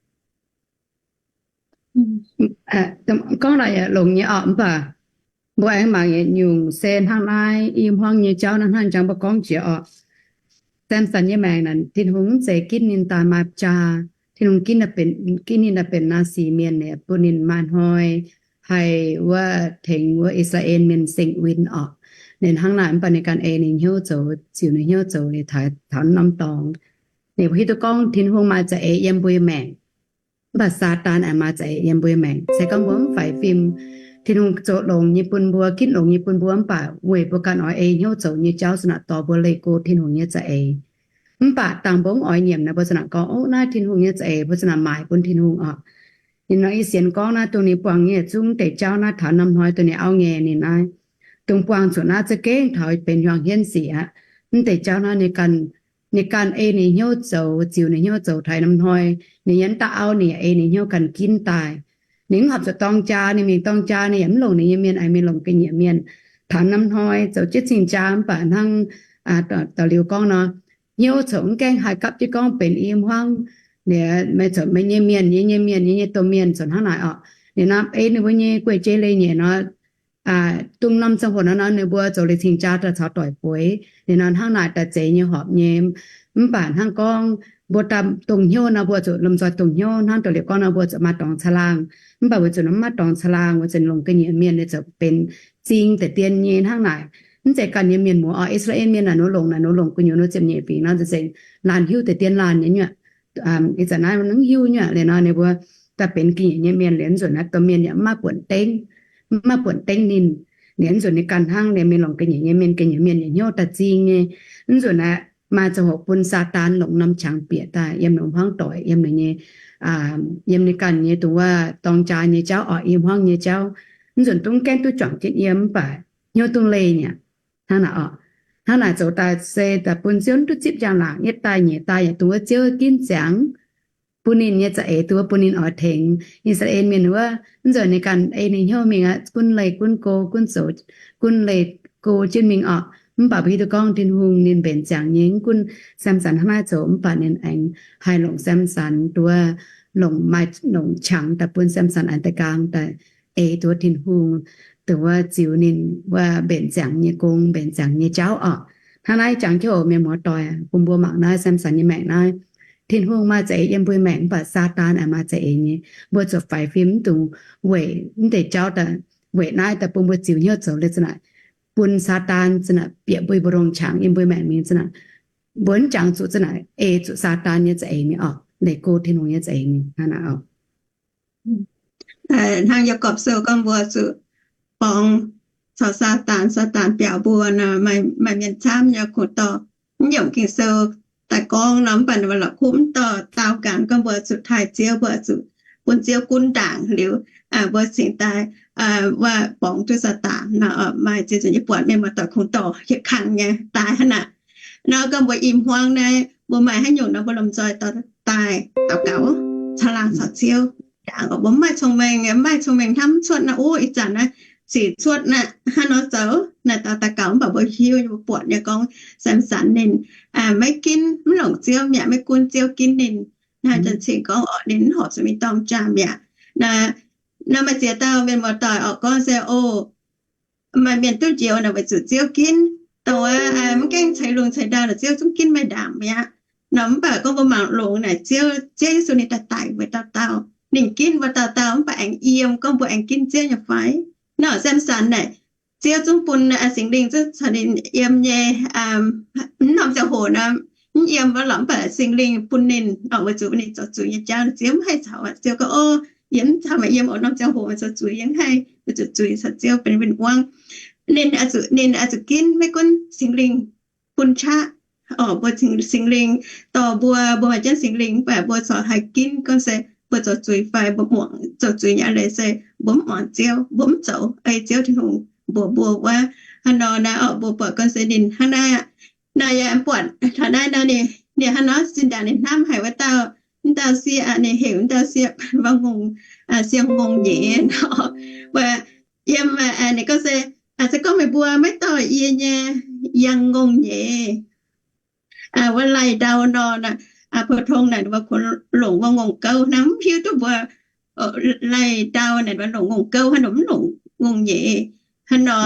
Gorngv naaic yaac longx nyei orqc, mv baac mbuo aengx mangc yietc nyungc se hnangv naaiv i hmuangv nyei jauv naaiv hnangv jangx mbuo gorngv jiex orqc. Samson nyei maengc naaic, Tin-Hungh mv zeiz ginv ninh daaih maaih jaa. Tin-Hungh ginv ninh daaih benx Naa^si mienh, bun ninh maaih hnoi haih wuov tengx wuov I^saa^laa^en mienh seng win orqc. Ninh hnangv naaic mv baac ninh ganh ei ninh hnyouv zoux, ziux ninh hnyouv zoux liuz taux norm dorngx. Ninh mbuo hiuv duqv gorngv Tin-Hungh maaih za'eix yiem mbuo nyei maengc. Mv baac Saadaan aengx maaih za'eix yiem mbuo nyei maengc. Se gorngv mbuo mv faix fim, Tin-Hungh zoux longx nyei bun mbuo, ginv longx nyei bun mbuo, mv baac weic mbuo ganh oix ei hnyouv zoux nyei jauv zanc naaic dorh mbuo leih go Tin-Hungh nyei za'eix. Mv baac dangh mbuo mv oix nyiemc naaic, mbuo zanc naaic gorngv, o, naaiv Tin-Hungh nyei za'eix, mbuo zanc naaic maaic bun Tin-Hungh orqc. Ninh nor i sienx gorngv naaiv dongh ninh buangh nyei zungv deix jauv naaiv taux norm hnoi dongh ninh auv nyei ninh naaiv, dongh buangh zuqc naaiv za'gengh taux benx hiuang hienv sic aqv. Mv deix jauv naaiv ninh ganh, ninh ganh ei ninh hnyouv zoux, ziux ninh hnyouv zoux taux norm hnoi, ninh yiem da'auv ninh yaac ei ninh hnyouv ganh ginv daaih. Ninh mv horpc zuqc dorng jaa, ninh mingh dorng jaa ninh yaac mv longc ninh nyei mienh, aengx mingh longc ga'nyiec mienh. Taux norm hnoi zoux jienv cing-jaa mv baac hnangv da'liuz gorngv nor, hnyouv coc mv gaengh haih gapv jienv gorngv benx i hmuangv. Ninh meih coc meih nyei mienh, yie nyei mienh, yie nyei domh mienh coc hnangv naaic orqc. Ninh nor ei ninh mbuo nyei guei-jei leiz-nyeic nor, dongh norm ziangh hoc nor nor ninh mbuo zoux liuz cing-jaa daaih caux doic bueix. Ninh nor hnangv naaic daaih zeiz nyei horpc nyei. Mv baac hnangv gorngv mbuo daaih dongh hnyouv nor mbuo zuqc lomh nzoih dongh hnyouv hnangv da'liuz gorngv nor mbuo zuqc maaih dorngx caangh laangh. Mv baac weic zuqc mv maaih dorngx caangh laangh, weic zuqc longc ga'nyiec mienh ninh ziouc benx zing deix dien nyei hnangv naaic. Mv zeiz ganh nyei mienh muoz orqc, I^saa^laa^en mienh naaic ninh longc naaic ninh longc gu'nyuoz nor ziepc nyeic fingx nor nzengc, laanh hiuv deix dien laanh nyei nyuoqc. Ih zanc naaiv mv hiuv nyuoqc liuz nor ninh mbuo daaih benx ga'nyiec nyei mienh liuz nzunc naaiv domh mienh yaac mv maaih buonc dengv, mv maaih buonc dengv ninh. Liuz mv nzunc ninh ganh hnangv liemh mingh longc ga'nyiec nyei mienh, ga'nyiec mienh yaac hnyouv daaih zing nyei. Mv nzunc aeqv, maaih ziangh hoc bun Saadaan longc norm qangx bieqc daaih yiem longc hmuangv doic, yiem ninh nyei, yiem ninh ganh nyei dongh wuov dorng jaa nyei jauv orqc, yiem hmuangv nyei jauv. Mv nzunc dungv gaengh duqv juangc jienv yiem mv baac hnyouv dungv leih mi'aqv. Hnangv naaic orqc, hnangv naaic zoux daaih se daaih bun Ziouv mv duqv zipv njang-laangc, yietv daaih nyeic daaih yaac dongh wuov Ziouv ginv ziangx bun ninh nyei za'eix, dongh wuov bun ninh oix tengx I^saa^laa^en Mienh wuov. Mv nzunc ninh ganh ei ninh hnyouv mingh aqv, gunv leih gunv go, gunv zoux, gunv leih go jienv mingh orqc. Mv baac mbuo hiuv duqv gorngv Tin-Hungh ninh mbenc ziangx nyei, mv gunv Samson hnangv naaiv zoux mv baac ninh aengx haih longc Samson dongh wuov longc maaih longc qangx daaih bun Samson aengx daaih nqaang daaih ei dongh wuov Tin-Hungh dongh wuov ziux ninh wuov mbenc ziangx nyei gong, mbenc ziangx nyei jauv orqc. Hnangv naaiv jangx jienv oc, mienh muoz-doic, bun mbuo mangc naaiv Samson nyei maengc naaiv. Tin-Hungh maaih za'eix yiem mbuo maengc mv baac Saadaan aengx maaih za'eix nyei. Mbuo zuqc faix fim mv dungx weic mv deix jauv daaih, weic naaiv daaih bun mbuo ziux hnyouv zoux liuz za'naaic, bun Saadaan za'naaic bieqc mbuo mbu'ndongx qangx yiem mbuo maengc mingh za'naaic, mbuo mv jangx zuqc za'naaic ei zuqc Saadaan nyei za'eix mingh orqc, leih go Tin-Hungh nyei za'eix mingh hnangv naaic orqc. Hnangv Yaagorpc Sou gorngv mbuo zuqc borngz caux Saadaan, Saadaan biaux mbuo nor, maaih mienh camv nyei kungx dorh mv yiemc Ging-Sou daaih gorngv nor, mv baac ninh la'kuqv mv dorh dau ganh gorngv mbuo zuqc taaih Ziouv, mbuo zuqc bun Ziouv gunv ndaangc liuz, mbuo cingx daaih wuov borngz duqv Saadaan nor, maaih ziex nzunc nyei buatc mienh muoz-doic kungx dorh hieh kang nyei daaih hnangv naaic. Nor gorngv mbuo i hmuangv naaiv mbuo maaih haaix nyungc nor mbuo lomh nzoih dorh daaih daux gaux caangh laangh caux Ziouv ndaangc. Mbuo mv maaih cong-mengh, mv maaih cong-mengh hnamv cuotv naaiv, o, ih zanc naaiv sic cuotv naaiv, hnangv nor zoux naaiv, daux gaux. Mv baac mbuo hiuv nyei, mbuo buatc nyei gorngv Samson ninh maiv ginv, mv longc Ziouv mi'aqv, maiv gunv Ziouv ginv ninh. Naaiv zanc cingx gorngv orqc, ninh mv horpc zuqc mingh dorng jaa mi'aqv. Nor maaih ziex dauh mienh muoz-doic orqc gorngv se, o, maaih mienh duqv njoux naaic weic zuqc Ziouv ginv, dongh wuov mv gaengh ceix lungh ceix ndau naaic Ziouv zungv ginv meih ndaangc mi'aqv. Nor mv baac gorngv mbuo mangc longx naaic Ziouv, Ziouv Yesu ninh daaih daic weic dauh dauh, ninh ginv mbuo dauh dauh mv baac aengx yiem gorngv mbuo aengx ginv Ziouv nyei fai? Nor Samson naaic, Ziouv zungv bun Singx Lingh zungv caux ninh yiem nyei. Mv norm ziangh hoc nor mv yiem wuov lorqc, mv baac Singx Lingh bun ninh orqc, weic zuqc ninh zoux zuiz nyei jauv, Ziouv mv haih caux. Ziouv gorngv, o, yie mv caux meih yiem oc, norm ziangh hoc meih zoux zuiz yie mv haih, weic zuqc zuiz caux Ziouv benx win-win wangv. Ninh, ninh oix zuqc ginv, maiv gunv Singx Lingh bun qaqv orqc, mbuo Singx Lingh dorh mbuo, mbuo maaih jienv Singx Lingh mv baac mbuo corc haih ginv gorngv se mbuo zoux zuiz fai mbuo muangx zoux zuiz nyei eix leiz se mbuo mv muangx Ziouv, mbuo mv zoux ei Ziouv Tin-Hungh mbuox mbuo wuov. Hnangv nor naaiv orqc, mbuo buatc gorngv se ninh hnangv naaiv. Naaiv yaac buatc taux naaiv nor, ninh hnangv nor zinh ndaangc ninh hnamv haic wuov dauh, wuov dauh sieqv, ninh heuc wuov dauh sieqv wuov ngongh, sieqv ngongh nyeiz nor. Mbuo yiem, ninh gorngv se, se gorngv meih mbuo maiv dorh yie nyei yangh ngongh nyeiz wuov laih ndau nor, 普通 naaic mbuo kuh longc wuov ngongh gouv hnangv, mv hiuv duqv mbuo laih ndau naaic mbuo longc ngongh gouv hnangv, mv longc ngongh nyeiz hnangv nor.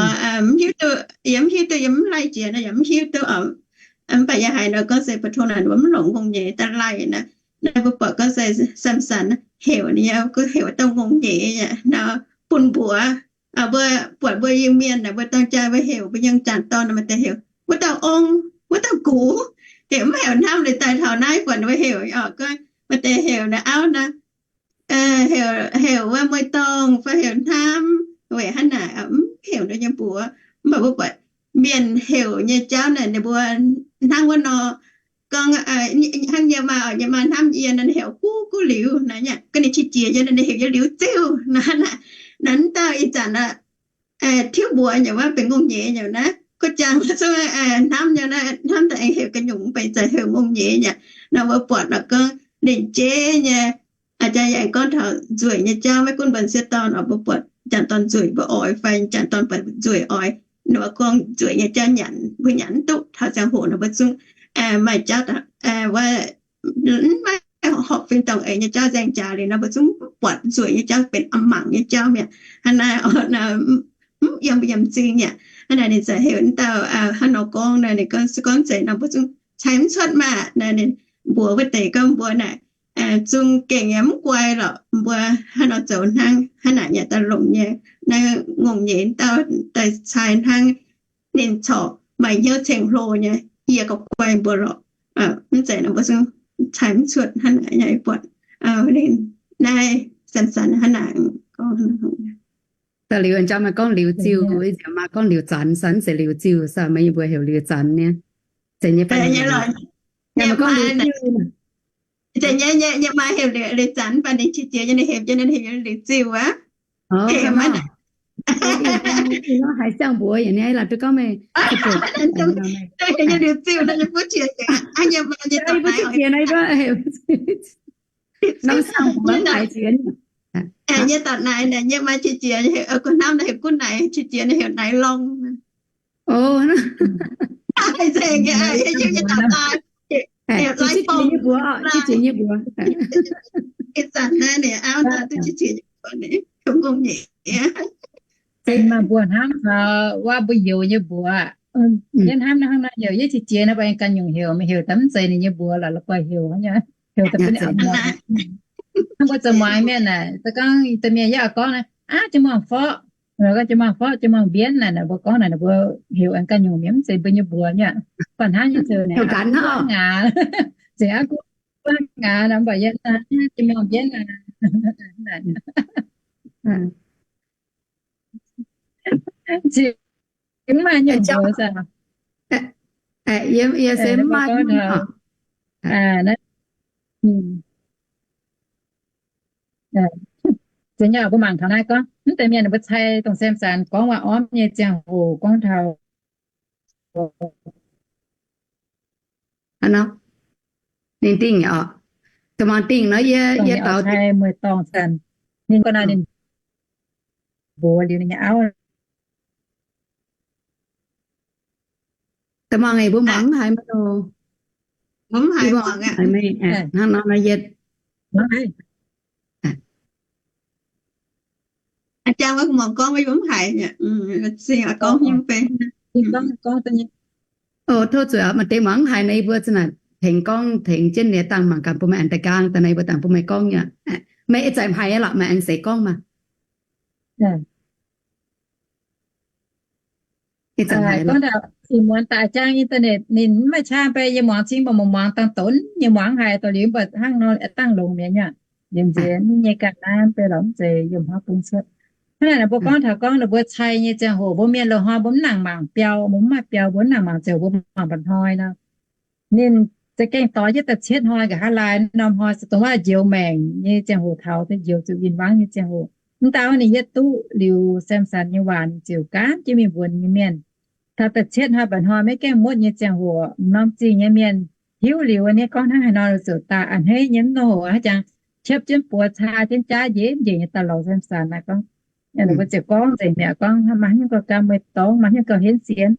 Mv hiuv duqv, yie mv hiuv duqv, yie mv laih jiex nor yaac mv hiuv duqv oc. Mv baac yie haiz nor gorngv se 普通 naaic mbuo mv longc ngongh nyeiz daaih laih naaic. Naaiv mbuo buatc gorngv se Samson heuc ninh nyei, heuc wuov dauh ngongh nyeiz nor bun mbuox. Mbuo buatc mbuo Iu-Mienh naaic, mbuo dorng jaa mbuo heuc mbuo nyei jangc dorn maaih deix heuc wuov dauh ong, wuov dauh gux, heuc mv heuc hnamv. Liuz daaih taux naaiv buatc mbuo heuc oc, gorngv maaih deix heuc naaiv auv naaiv, heuc wuov mueiz-dorngh fai heuc hnamv, weic hnangv naaic mv heuc nduov nyei mbuox. Mv baac mbuo buatc mienh heuc nyei jauv naaic ninh mbuo hnangv wuov nor, gorngv hnangv yie maa, yie maa hnamv yie nor ninh heuc guv guv liuz naaiv, gorngv ninh qiex jiez yie nor ninh heuc yie liuz ziuh naaiv. Naaiv dauh ih zanc tiuv mbuox nyei wuov benx ngongh nyeiz nyei naaiv. Guv jangx zungv hnamv nyei naaiv, hnamv daaih aengx heuc ga'nyungc, mv baac ih zanc heuc ngongh nyeiz nyei. Nor mbuo buatc nor gorngv lengc jeiv nyei. Aa, jaa yaac gorngv taux nzueic nyei jauv, maiv gunv mbuo sieqv dorn oc, mbuo buatc jangc dorn nzueic mbuo oix fai jangc dorn buatc nzueic oix, ninh mbuo gorngv nzueic nyei jauv nyanc, mbuo nyanc mv duqv. Taux ziangh hoc nor mbuo zungv maaih jauv wuov maiv horpc fim dorngh eix nyei jauv nzaeng jaax liuz nor mbuo zungv buatc nzueic nyei jauv benx a'mangc nyei jauv mi'aqv. Hnangv naaiv, mv yiem mbuo yiem m'zing mi'aqv. Hnangv naaic ninh ziouc heuc wuov dauh hnangv nor gorngv naaic, ninh gorngv se gorngv zeiz nor mbuo zungv cai mv cuotv maah. Naaic ninh mbuox wuov deix gorngv mbuo naaic zungv gengh yaac mv guai lorqc. Mbuo hnangv nor zoux hnangv, hnangv naaic yaac daaih longc nyei. Naaiv ngongh nyeiz dauh daaih cai hnangv ninh corc maaih hnyouv ceng-hlo nyei, yie gauh guai mbuo lorqc. Mv zeiz nor mbuo zungv cai mv cuotv hnangv naaic nyei buatc. Naaiv Samson hnangv naaic gorngv. Da'liuz jang maaih gorngv liuz ziuh, ih zanc maaih gorngv liuz zanx, mv zeiz liuz ziuh, meih mbuo heuc liuz zanx nyei. Zeiz nyei fai? Nyei maaih heuc liuz zanx, mv baac ninh qiex jiez nyei, ninh heuc jienv ninh heuc liuz ziuh aqv. Haiz ziangh mbuox yaac ninh laaic duqv gorngv meih, liuz ziuh, nyei mbuo qiex jiez, nor ziangh mbuox haiz jiex nyei dauh naaic, nyei maaih qiex jiez, gu'hnamv naaic heuc gunv naaic, qiex jiez naaic heuc naaic lorngh. Qiex jiez nyei mbuox, qiex jiez nyei mbuox. Ih zanc naaiv ninh auv daaih duqv qiex jiez nyei mbuox, ninh kungx nyei. Maaih mbuo hnamv taux wuov mbuo youz nyei mbuox. Yie hnamv naaiv hnangv nor, heuc yie qiex jiez nor, mbuo aengx ganh nyungc heuc, meih heuc daaih mv zeiz ninh nyei mbuox lorqc, la'guaih heuc hnangv nyei. Heuc daaih bun ninh auv mbuo. Hnangv mbuo zoux muangx mienh naaic, se gorngv domh mienh yie oix gorngv naaic, aav, jienv muangx forqv, gorngv jienv muangx forqv, jienv muangx mbienv naaic, mbuo gorngv naaic, ninh mbuo heuc aengx ganh nyungc mienh, mv zeiz mbuo nyei mbuox nyei. Baac hnangv yie zoux naaic, aav, guv ngaaz, zengc aav guv ngaaz nor, mv baac yie jienv muangx mbienv aav. Zingx mv maaih nyungc mbuox. Yie se mv maaih. Ziex nyei mbuo mangc taux naaiv gorngv, mv deix mienh mbuo cai dongh Samson gorngv waac-ormv nyei ziangh hoc gorngv taux ninh dingh oc, da'muangh dingh nor yie, yie daux mueiz dorngh Samson, ninh gorngv naaiv ninh mbuox liuz ninh nyei auv. Da'muangh aeqv, mbuo mangc mv haiz maiv nor? Mbuo mv haiz, hnangv nor nor yie gorngv, gorngv, gorngv, tov zuqc maaih deix muangx mv haiz nor, yie mbuo za'naaic tengx gorngv tengx jienv nyei dangh mangc gaax bun meih aengx da'gaang daaih nor, yie mbuo dangh bun meih gorngv nyei. Meih ih zanc haiz lorqc, meih aengx seix gorngv maah. Ih zanc haiz lorqc. Ih muonz daaih jangx internet ninh mv maaih qaqv, beiv yie muangx cingx mbuo muangx dangh donx nyei muangx haiz dorh liuz mbuo hnangv nor dangh longx mi'aqv. Yiem nziex nyei ganh naaiv beiv lorqc, mv zeiz yiem hnoi bung cuotv. Hnangv naaic mbuo gorngv taux gorngv ninh mbuo cai nyei ziangh hoc, mbuo mienh loz-hnoi mbuo mv nangc mangc biauv, mbuo mv maaih biauv, mbuo mv nangc mangc ziouc mbuo mangc mba'hnoi nor. Ninh za'gengh doix jienv da'cietv hnoi nqa'haav laai norm hnoi se dongh waac njoux maengc nyei ziangh hoc taux da'njoux zuqc win-wangv nyei ziangh hoc. Mv dauh ninh yietv duqv liuz Samson nyei waac, ninh ziouc gaanv jienv mingh mbuox ninh nyei mienh. Taux da'cietv hnoi mba'hnoi maiv gaengh muotv nyei ziangh hoc, norm zingh nyei mienh hiuv liuz nyei gorngv hnangv haaix nor ziouc daaih a'hneiv nyei mv hoc hnangv jangx, qiepv jienv buoz caa jienv jaav njiec njiec nyei daaih lorz Samson naaic gorngv. Mbuo ziouc gorngv nzengc mi'aqv gorngv, maaih hnyouv gauh gamh mueiz dorngx, maaih hnyouv gauh henv sienx.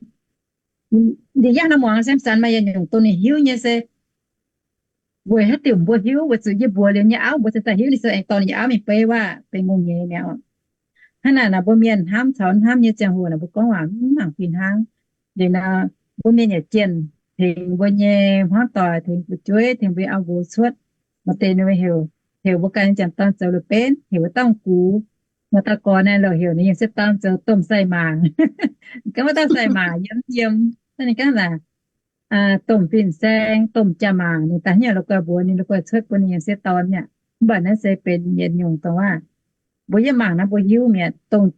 Ninh yangh nor muangx Samson maaih yietc nyungc dongh ninh hiuv nyei se weic haaix diuc mbuo hiuv, weic zuqc yie mbuox liuz nyei auv mbuo ziouc daaih hiuv, ninh ziouc aengx dorh ninh nyei auv mingh beiv waac benx ngongh nyeiz mi'aqv. Hnangv naaic naaic mbuo mienh hnamv caux hnamv nyei ziangh hoc naaic mbuo gorngv waac mv nangc fih hnangv. Liuz nor mbuo mienh yaac jienh tengx mbuo nyei hmuangv doic, tengx fu'jueiv, tengx mbuo nyei auv nqox cuotv. Maaih deix ninh heuc, heuc mbuo ganh janx-dorn zoux la'benv, heuc wuov dauh gux. Maaih dauh gorx naaiv louc heuc ninh yiem sieqv dorn zoux domh sai-maac. Gorngv wuov dauh sai-maac yiem yiem, ninh gorngv naaic, domh fin-saeng, domh jaa-maac, ninh daaih hnyouv la'guaih mbuox ninh, la'guaih cuotv bun ninh yiem sieqv dorn mi'aqv. Mv baac naaiv se benx yietc nyungc dongh waac mbuo yiem mangc naaiv mbuo hiuv mi'aqv, dongh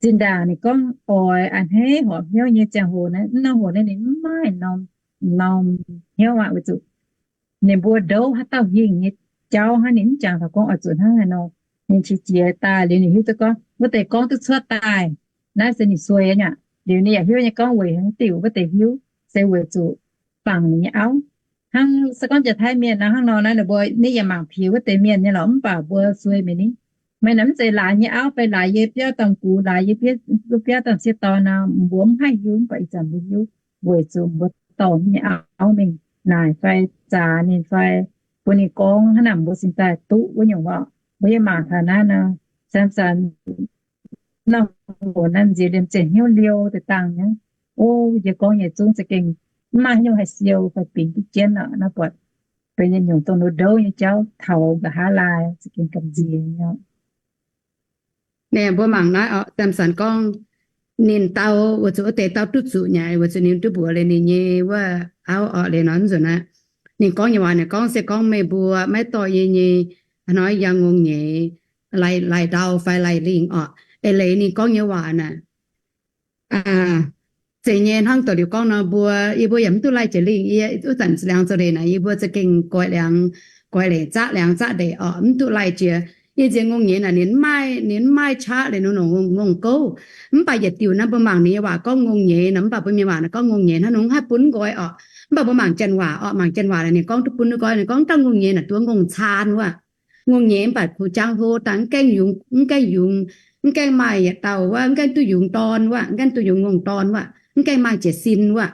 zinh ndaangc ninh gorngv oix a'hneiv horpc hnyouv nyei ziangh hoc naaiv, mv norm hoc naaiv ninh mv maaih norm, norm hnyouv aqv, weic zuqc ninh mbuo ndouv haaix dauh hingh nyei jauv hnangv, ninh mv jangx taux gorngv oix zuqc hnangv haaix nor. Ninh qiex jiez daaih liuz ninh hiuv duqv gorngv wuov deix gorngv duqv cuotv daaih, naaiv se ninh suei aqv. Liuz ninh yaac hiuv nyei gorngv weic haaix diuc wuov deix hiuv, se weic zuqc bangc ninh nyei auv. Hnangv se gorngv jiex Taiv mienh nor, hnangv nor naaiv ninh mbuo ninh yaac mangc piex wuov deix mienh nyei lorqc, mv baac mbuo suei mingh ni. Meih naaic mv zeiz laaix nyei auv fai laaix yie biauv dauh gux, laaix yie biauv dauh sieqv dorn nor, mbuo mv haih hiuv, mv baac ih zanc mbuo hiuv weic zuqc mbuo dorh nyei auv mingh naaic fai zaax ninh fai bun ninh gorngv hnangv naaic mbuo cingx daaih duqv wuov nyungc orqc. Mbuo yie mangc taux naaiv nor, Samson norm hoc naaiv nziex liemh ziepc hnyouv liouh deix dangh nyei. O, yie gorngv nyei zungv za'gengh mv maaih haaix nyungc haih siou fai bingx duqv jienv orqc. Naaiv buatc benx yietc nyungc dongh ndouv nyei jauv taux nqa'haav laai za'gengh gamh nziex nyei. Naaiv mbuo mangc naaiv orqc, Samson gorngv ninh dau weic zuqc wuov deix dau duqv zuqc nyei, weic zuqc ninh duqv mbuox liuz ninh nyei wuov auv orqc. Liuz nor nzunc naaiv ninh gorngv nyei waac naaic gorngv se gorngv meih mbuo maiv dorh yie nyei hnoi yangh ngongh nyeiz, lai, lai ndau fai lai lingh orqc. eix leiz ninh gorngv nyei waac naaic, zeiz nyei hnangv doqc liuz gorngv nor, mbuo, yie mbuo yaac mv duqv laih jiex lingh. Yie wuov zanc liangx zoux leiz naaic, yie mbuo za'gengh goix liangx, goix leiz zaqv liangx zaqv ndeic orqc, mv duqv laih jiex. Yie nziex ngongh nyeiz naaic, ninh mv maaih, ninh mv maaih qaqv liuz nor nongc ngongh gouv. Mv baac yietc diuc naaiv mbuo mangc ninh nyei waac gorngv ngongh nyeiz nor, mv baac mbuo mienh waac naaic gorngv ngongh nyeiz hnangv nor mv haih bun nqoi orqc. Mv baac mbuo mangc janx waac orqc, mangc janx waac naaic ninh gorngv duqv bun nqoi, ninh gorngv dauh ngongh nyeiz naaic duqv ngongh caan wuov. Ngongh nyeiz mv baac kuv jaang hlo dangh, mv gaengh yungz, mv gaengh yungz, mv gaengh maaih yietc dauh wuov, mv gaengh duqv yungz dorn wuov, mv gaengh duqv yungz ngongh dorn wuov, mv gaengh maaih jiez sin wuov.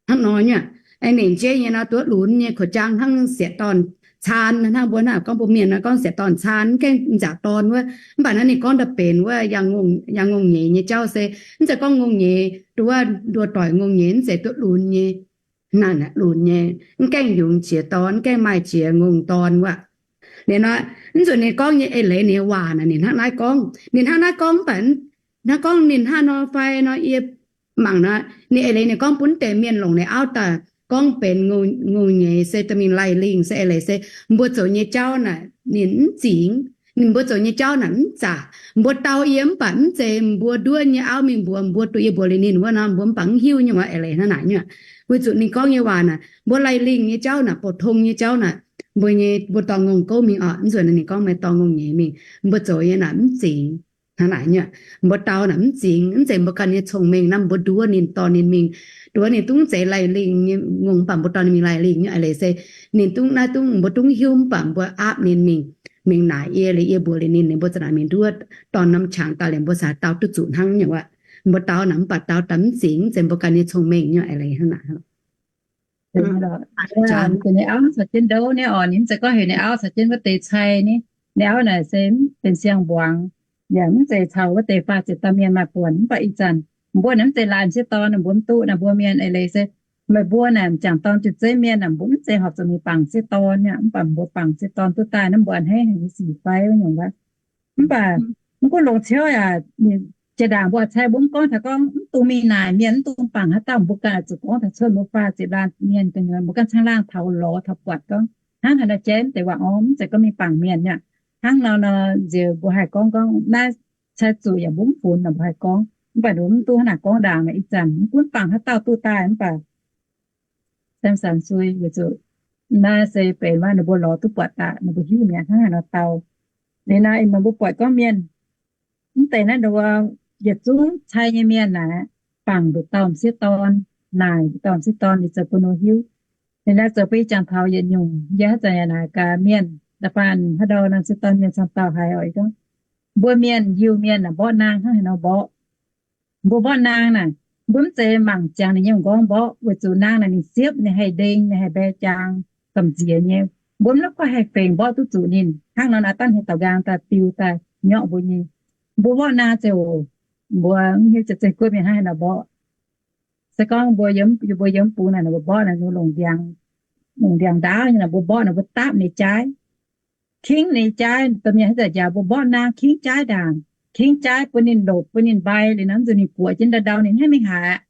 Hnangv nor nyei. Aengx ninh jeiv nyei nor duqv lunx nyei, kuv jaang hnangv sieqv dorn caan, hnangv mbuo naaiv gorngv mbuo mienh nor gorngv sieqv dorn caan, mv gaengh nzaaux dorn wuov. Mv baac naaiv ninh gorngv daaih benx wuov yangh ngongh nyeiz nyei jauv se, mv zeiz gorngv ngongh nyeiz duqv wuov nduov doic ngongh nyeiz, mv zeiz duqv lunx nyei. Naaiv lunx nyei, mv gaengh yungz jiex dorn, mv gaengh maaih jiex ngongh dorn wuov. Liuz nor, mv nzunc ninh gorngv nyei eix leiz ninh nyei waac naaic ninh hnangv naaiv gorngv. Ninh hnangv naaiv gorngv mv baac, hnangv gorngv ninh hnangv nor fai nor yie mangc nor, ninh eix leiz ninh gorngv bun deix mienh longc ninh auv daaih gorngv benx ngongh nyeiz se dorh mingh laih lingh se eix leiz se mbuo zoux nyei jauv naaic ninh mv zingx, ninh mbuo zoux nyei jauv naaic mv zaqc. Mbuo dau yie mv baac mv zeiz mbuo nduov nyei auv mingh mbuox mbuo, duqv yie mbuox liuz ninh wuov nor mbuo mv baac mv hiuv nyei waac eix leiz hnangv naaic nyei. Weic zuqc ninh gorngv nyei waac naaic mbuo laih lingh nyei jauv naaic, bouc tong nyei jauv naaic, mbuo nyei, mbuo dorh ngongh gouv mingh orqc. Mv nzunc ninh gorngv meih dorh ngongh nyeiz mingh, mbuo zoux nyei naaic mv zingx. Hnangv naaic nyei, mbuo dau naaic mv zingx, mv zeiz mbuo ganh nyei cong-mengh naaic mbuo nduov ninh dorh ninh mingh, nduov ninh dungv zeiz laih lingh nyei ngongh mv baac mbuo dorh ninh mingh laih lingh nyei eix leiz se ninh dungv naaiv dungv mbuo dungv hiuv mv baac mbuo aapv ninh mingh, mingh naaic yie liuz yie mbuox liuz ninh, ninh mbuo za'naaic mingh nduov dorn norm qangx daaih liuz mbuo cingx dau duqv zuqc hnangv nyei waac. Mbuo dau naaic mv baac dau daaih mv zingx, mv zeiz mbuo ganh nyei cong-mengh nyei eix leiz hnangv naaic. Ninh nyei auv caux jienv ndouv nyei orqc, ninh mv zeiz gorngv heuc ninh auv caux jienv wuov deix cai nyei. Ninh auv naaic se benx siang-mbuangz, yaac mv zeiz caux wuov deix faah ziepc dauh mienh maaih buonc. Mv baac ih zanc mbuo naaic mv zeiz laaix m'sieqv dorn, mbuo mv duqv naaic mbuo mienh eix leiz se meih mbuo naaic m'jangc dorn diuh zeiv mienh naaic mbuo mv zeiz horpc zuqc mingh bangc m'sieqv dorn nyei, mv baac mbuo bangc m'sieqv dorn duqv daaih naaiv mbuo a'hneiv haic nyei sic fai wuov nyungc wuov. Mv baac mv gunv longx ciouv yaac jiex ndaangc mbuo cai mbuo mv gorngv taux gorngv mv dungx mingh naaic mienh, mv dungx bangc haaix dauh, mbuo ganh zuqc gorngv taux cuotv mbuo faah ziepc laanh mienh gu'nyuoz, mbuo ganh caangh laangh taux lorz taux buatc gorngv hnangv haaix nor jaiv mv deix waac orv, mv zeiz gorngv mingh bangc mienh nyei. Hnangv nor nor nziex mbuo haih gorngv gorngv naaiv cai zuqc yaac mbuo mv funx nor mbuo haih gorngv, mv baac mbuo mv duqv hnangv naaic gorngv ndaangc. Ih zanc mv gunv bangc haaix dauh duqv daaih mv baac Samx-sanx sui weic zuqc naaiv se benx waac ninh mbuo lorz duqv buatc daaih, ninh mbuo hiuv mi'aqv hnangv haaix nor dau. Liuz naaiv ih muonz mbuo buatc gorngv mienh mv deix naaiv nduov yietc zungv cai nyei mienh naaic, bangc nduqc dauh m'sieqv dorn, naaic nduqc dauh m'sieqv dorn liuz zoux bun ninh hiuv. Liuz naaiv zoux bun ih jangx taux yietc nyungc yie haaix zanc yaac naaic gaax mienh da'faanh haaix ndau naaiv m'sieqv dorn mienh camv dauh haiz oix gorngv mbuo mienh Iu-Mienh naaic mborqv naang hnangv haaix nor mborqv. Mbuo mborqv naang naaic, mbuo mv zeiz mangc ziangx ninh nyei m'nqorngv mborqv, weic zuqc naang naaic ninh siepv, ninh haih ndeng, ninh haih mbae jaang gamh nziex nyei. Mbuo mv la'guaih haih fengx mborqv duqv zuqc ninh. Hnangv nor naaic dangh haaix dauh nqaang daaih biu daaih nyorqv mbuo nyei. Mbuo mborqv naang ziouc, mbuo mv hiuv ziouc zeiv guoqv mienh hnangv haaix nor mborqv. Se gorngv mbuo yiem, mbuo yiem bungx naaic, mbuo mborqv naaic, mbuo longc ndiangx, longc ndiangx ndaauv nyei naaic, mbuo mborqv naaic, mbuo dapv ninh jaaiv, kingv ninh jaaiv. Domh mienh haaix zanc jaax mbuo mborqv naang kingv jaaiv ndaangc, kingv jaaiv bun ninh lopc, bun ninh mbai liuz nor, mv zuqc ninh guoqv jienv ndau-ndau ninh haih mingh haaix.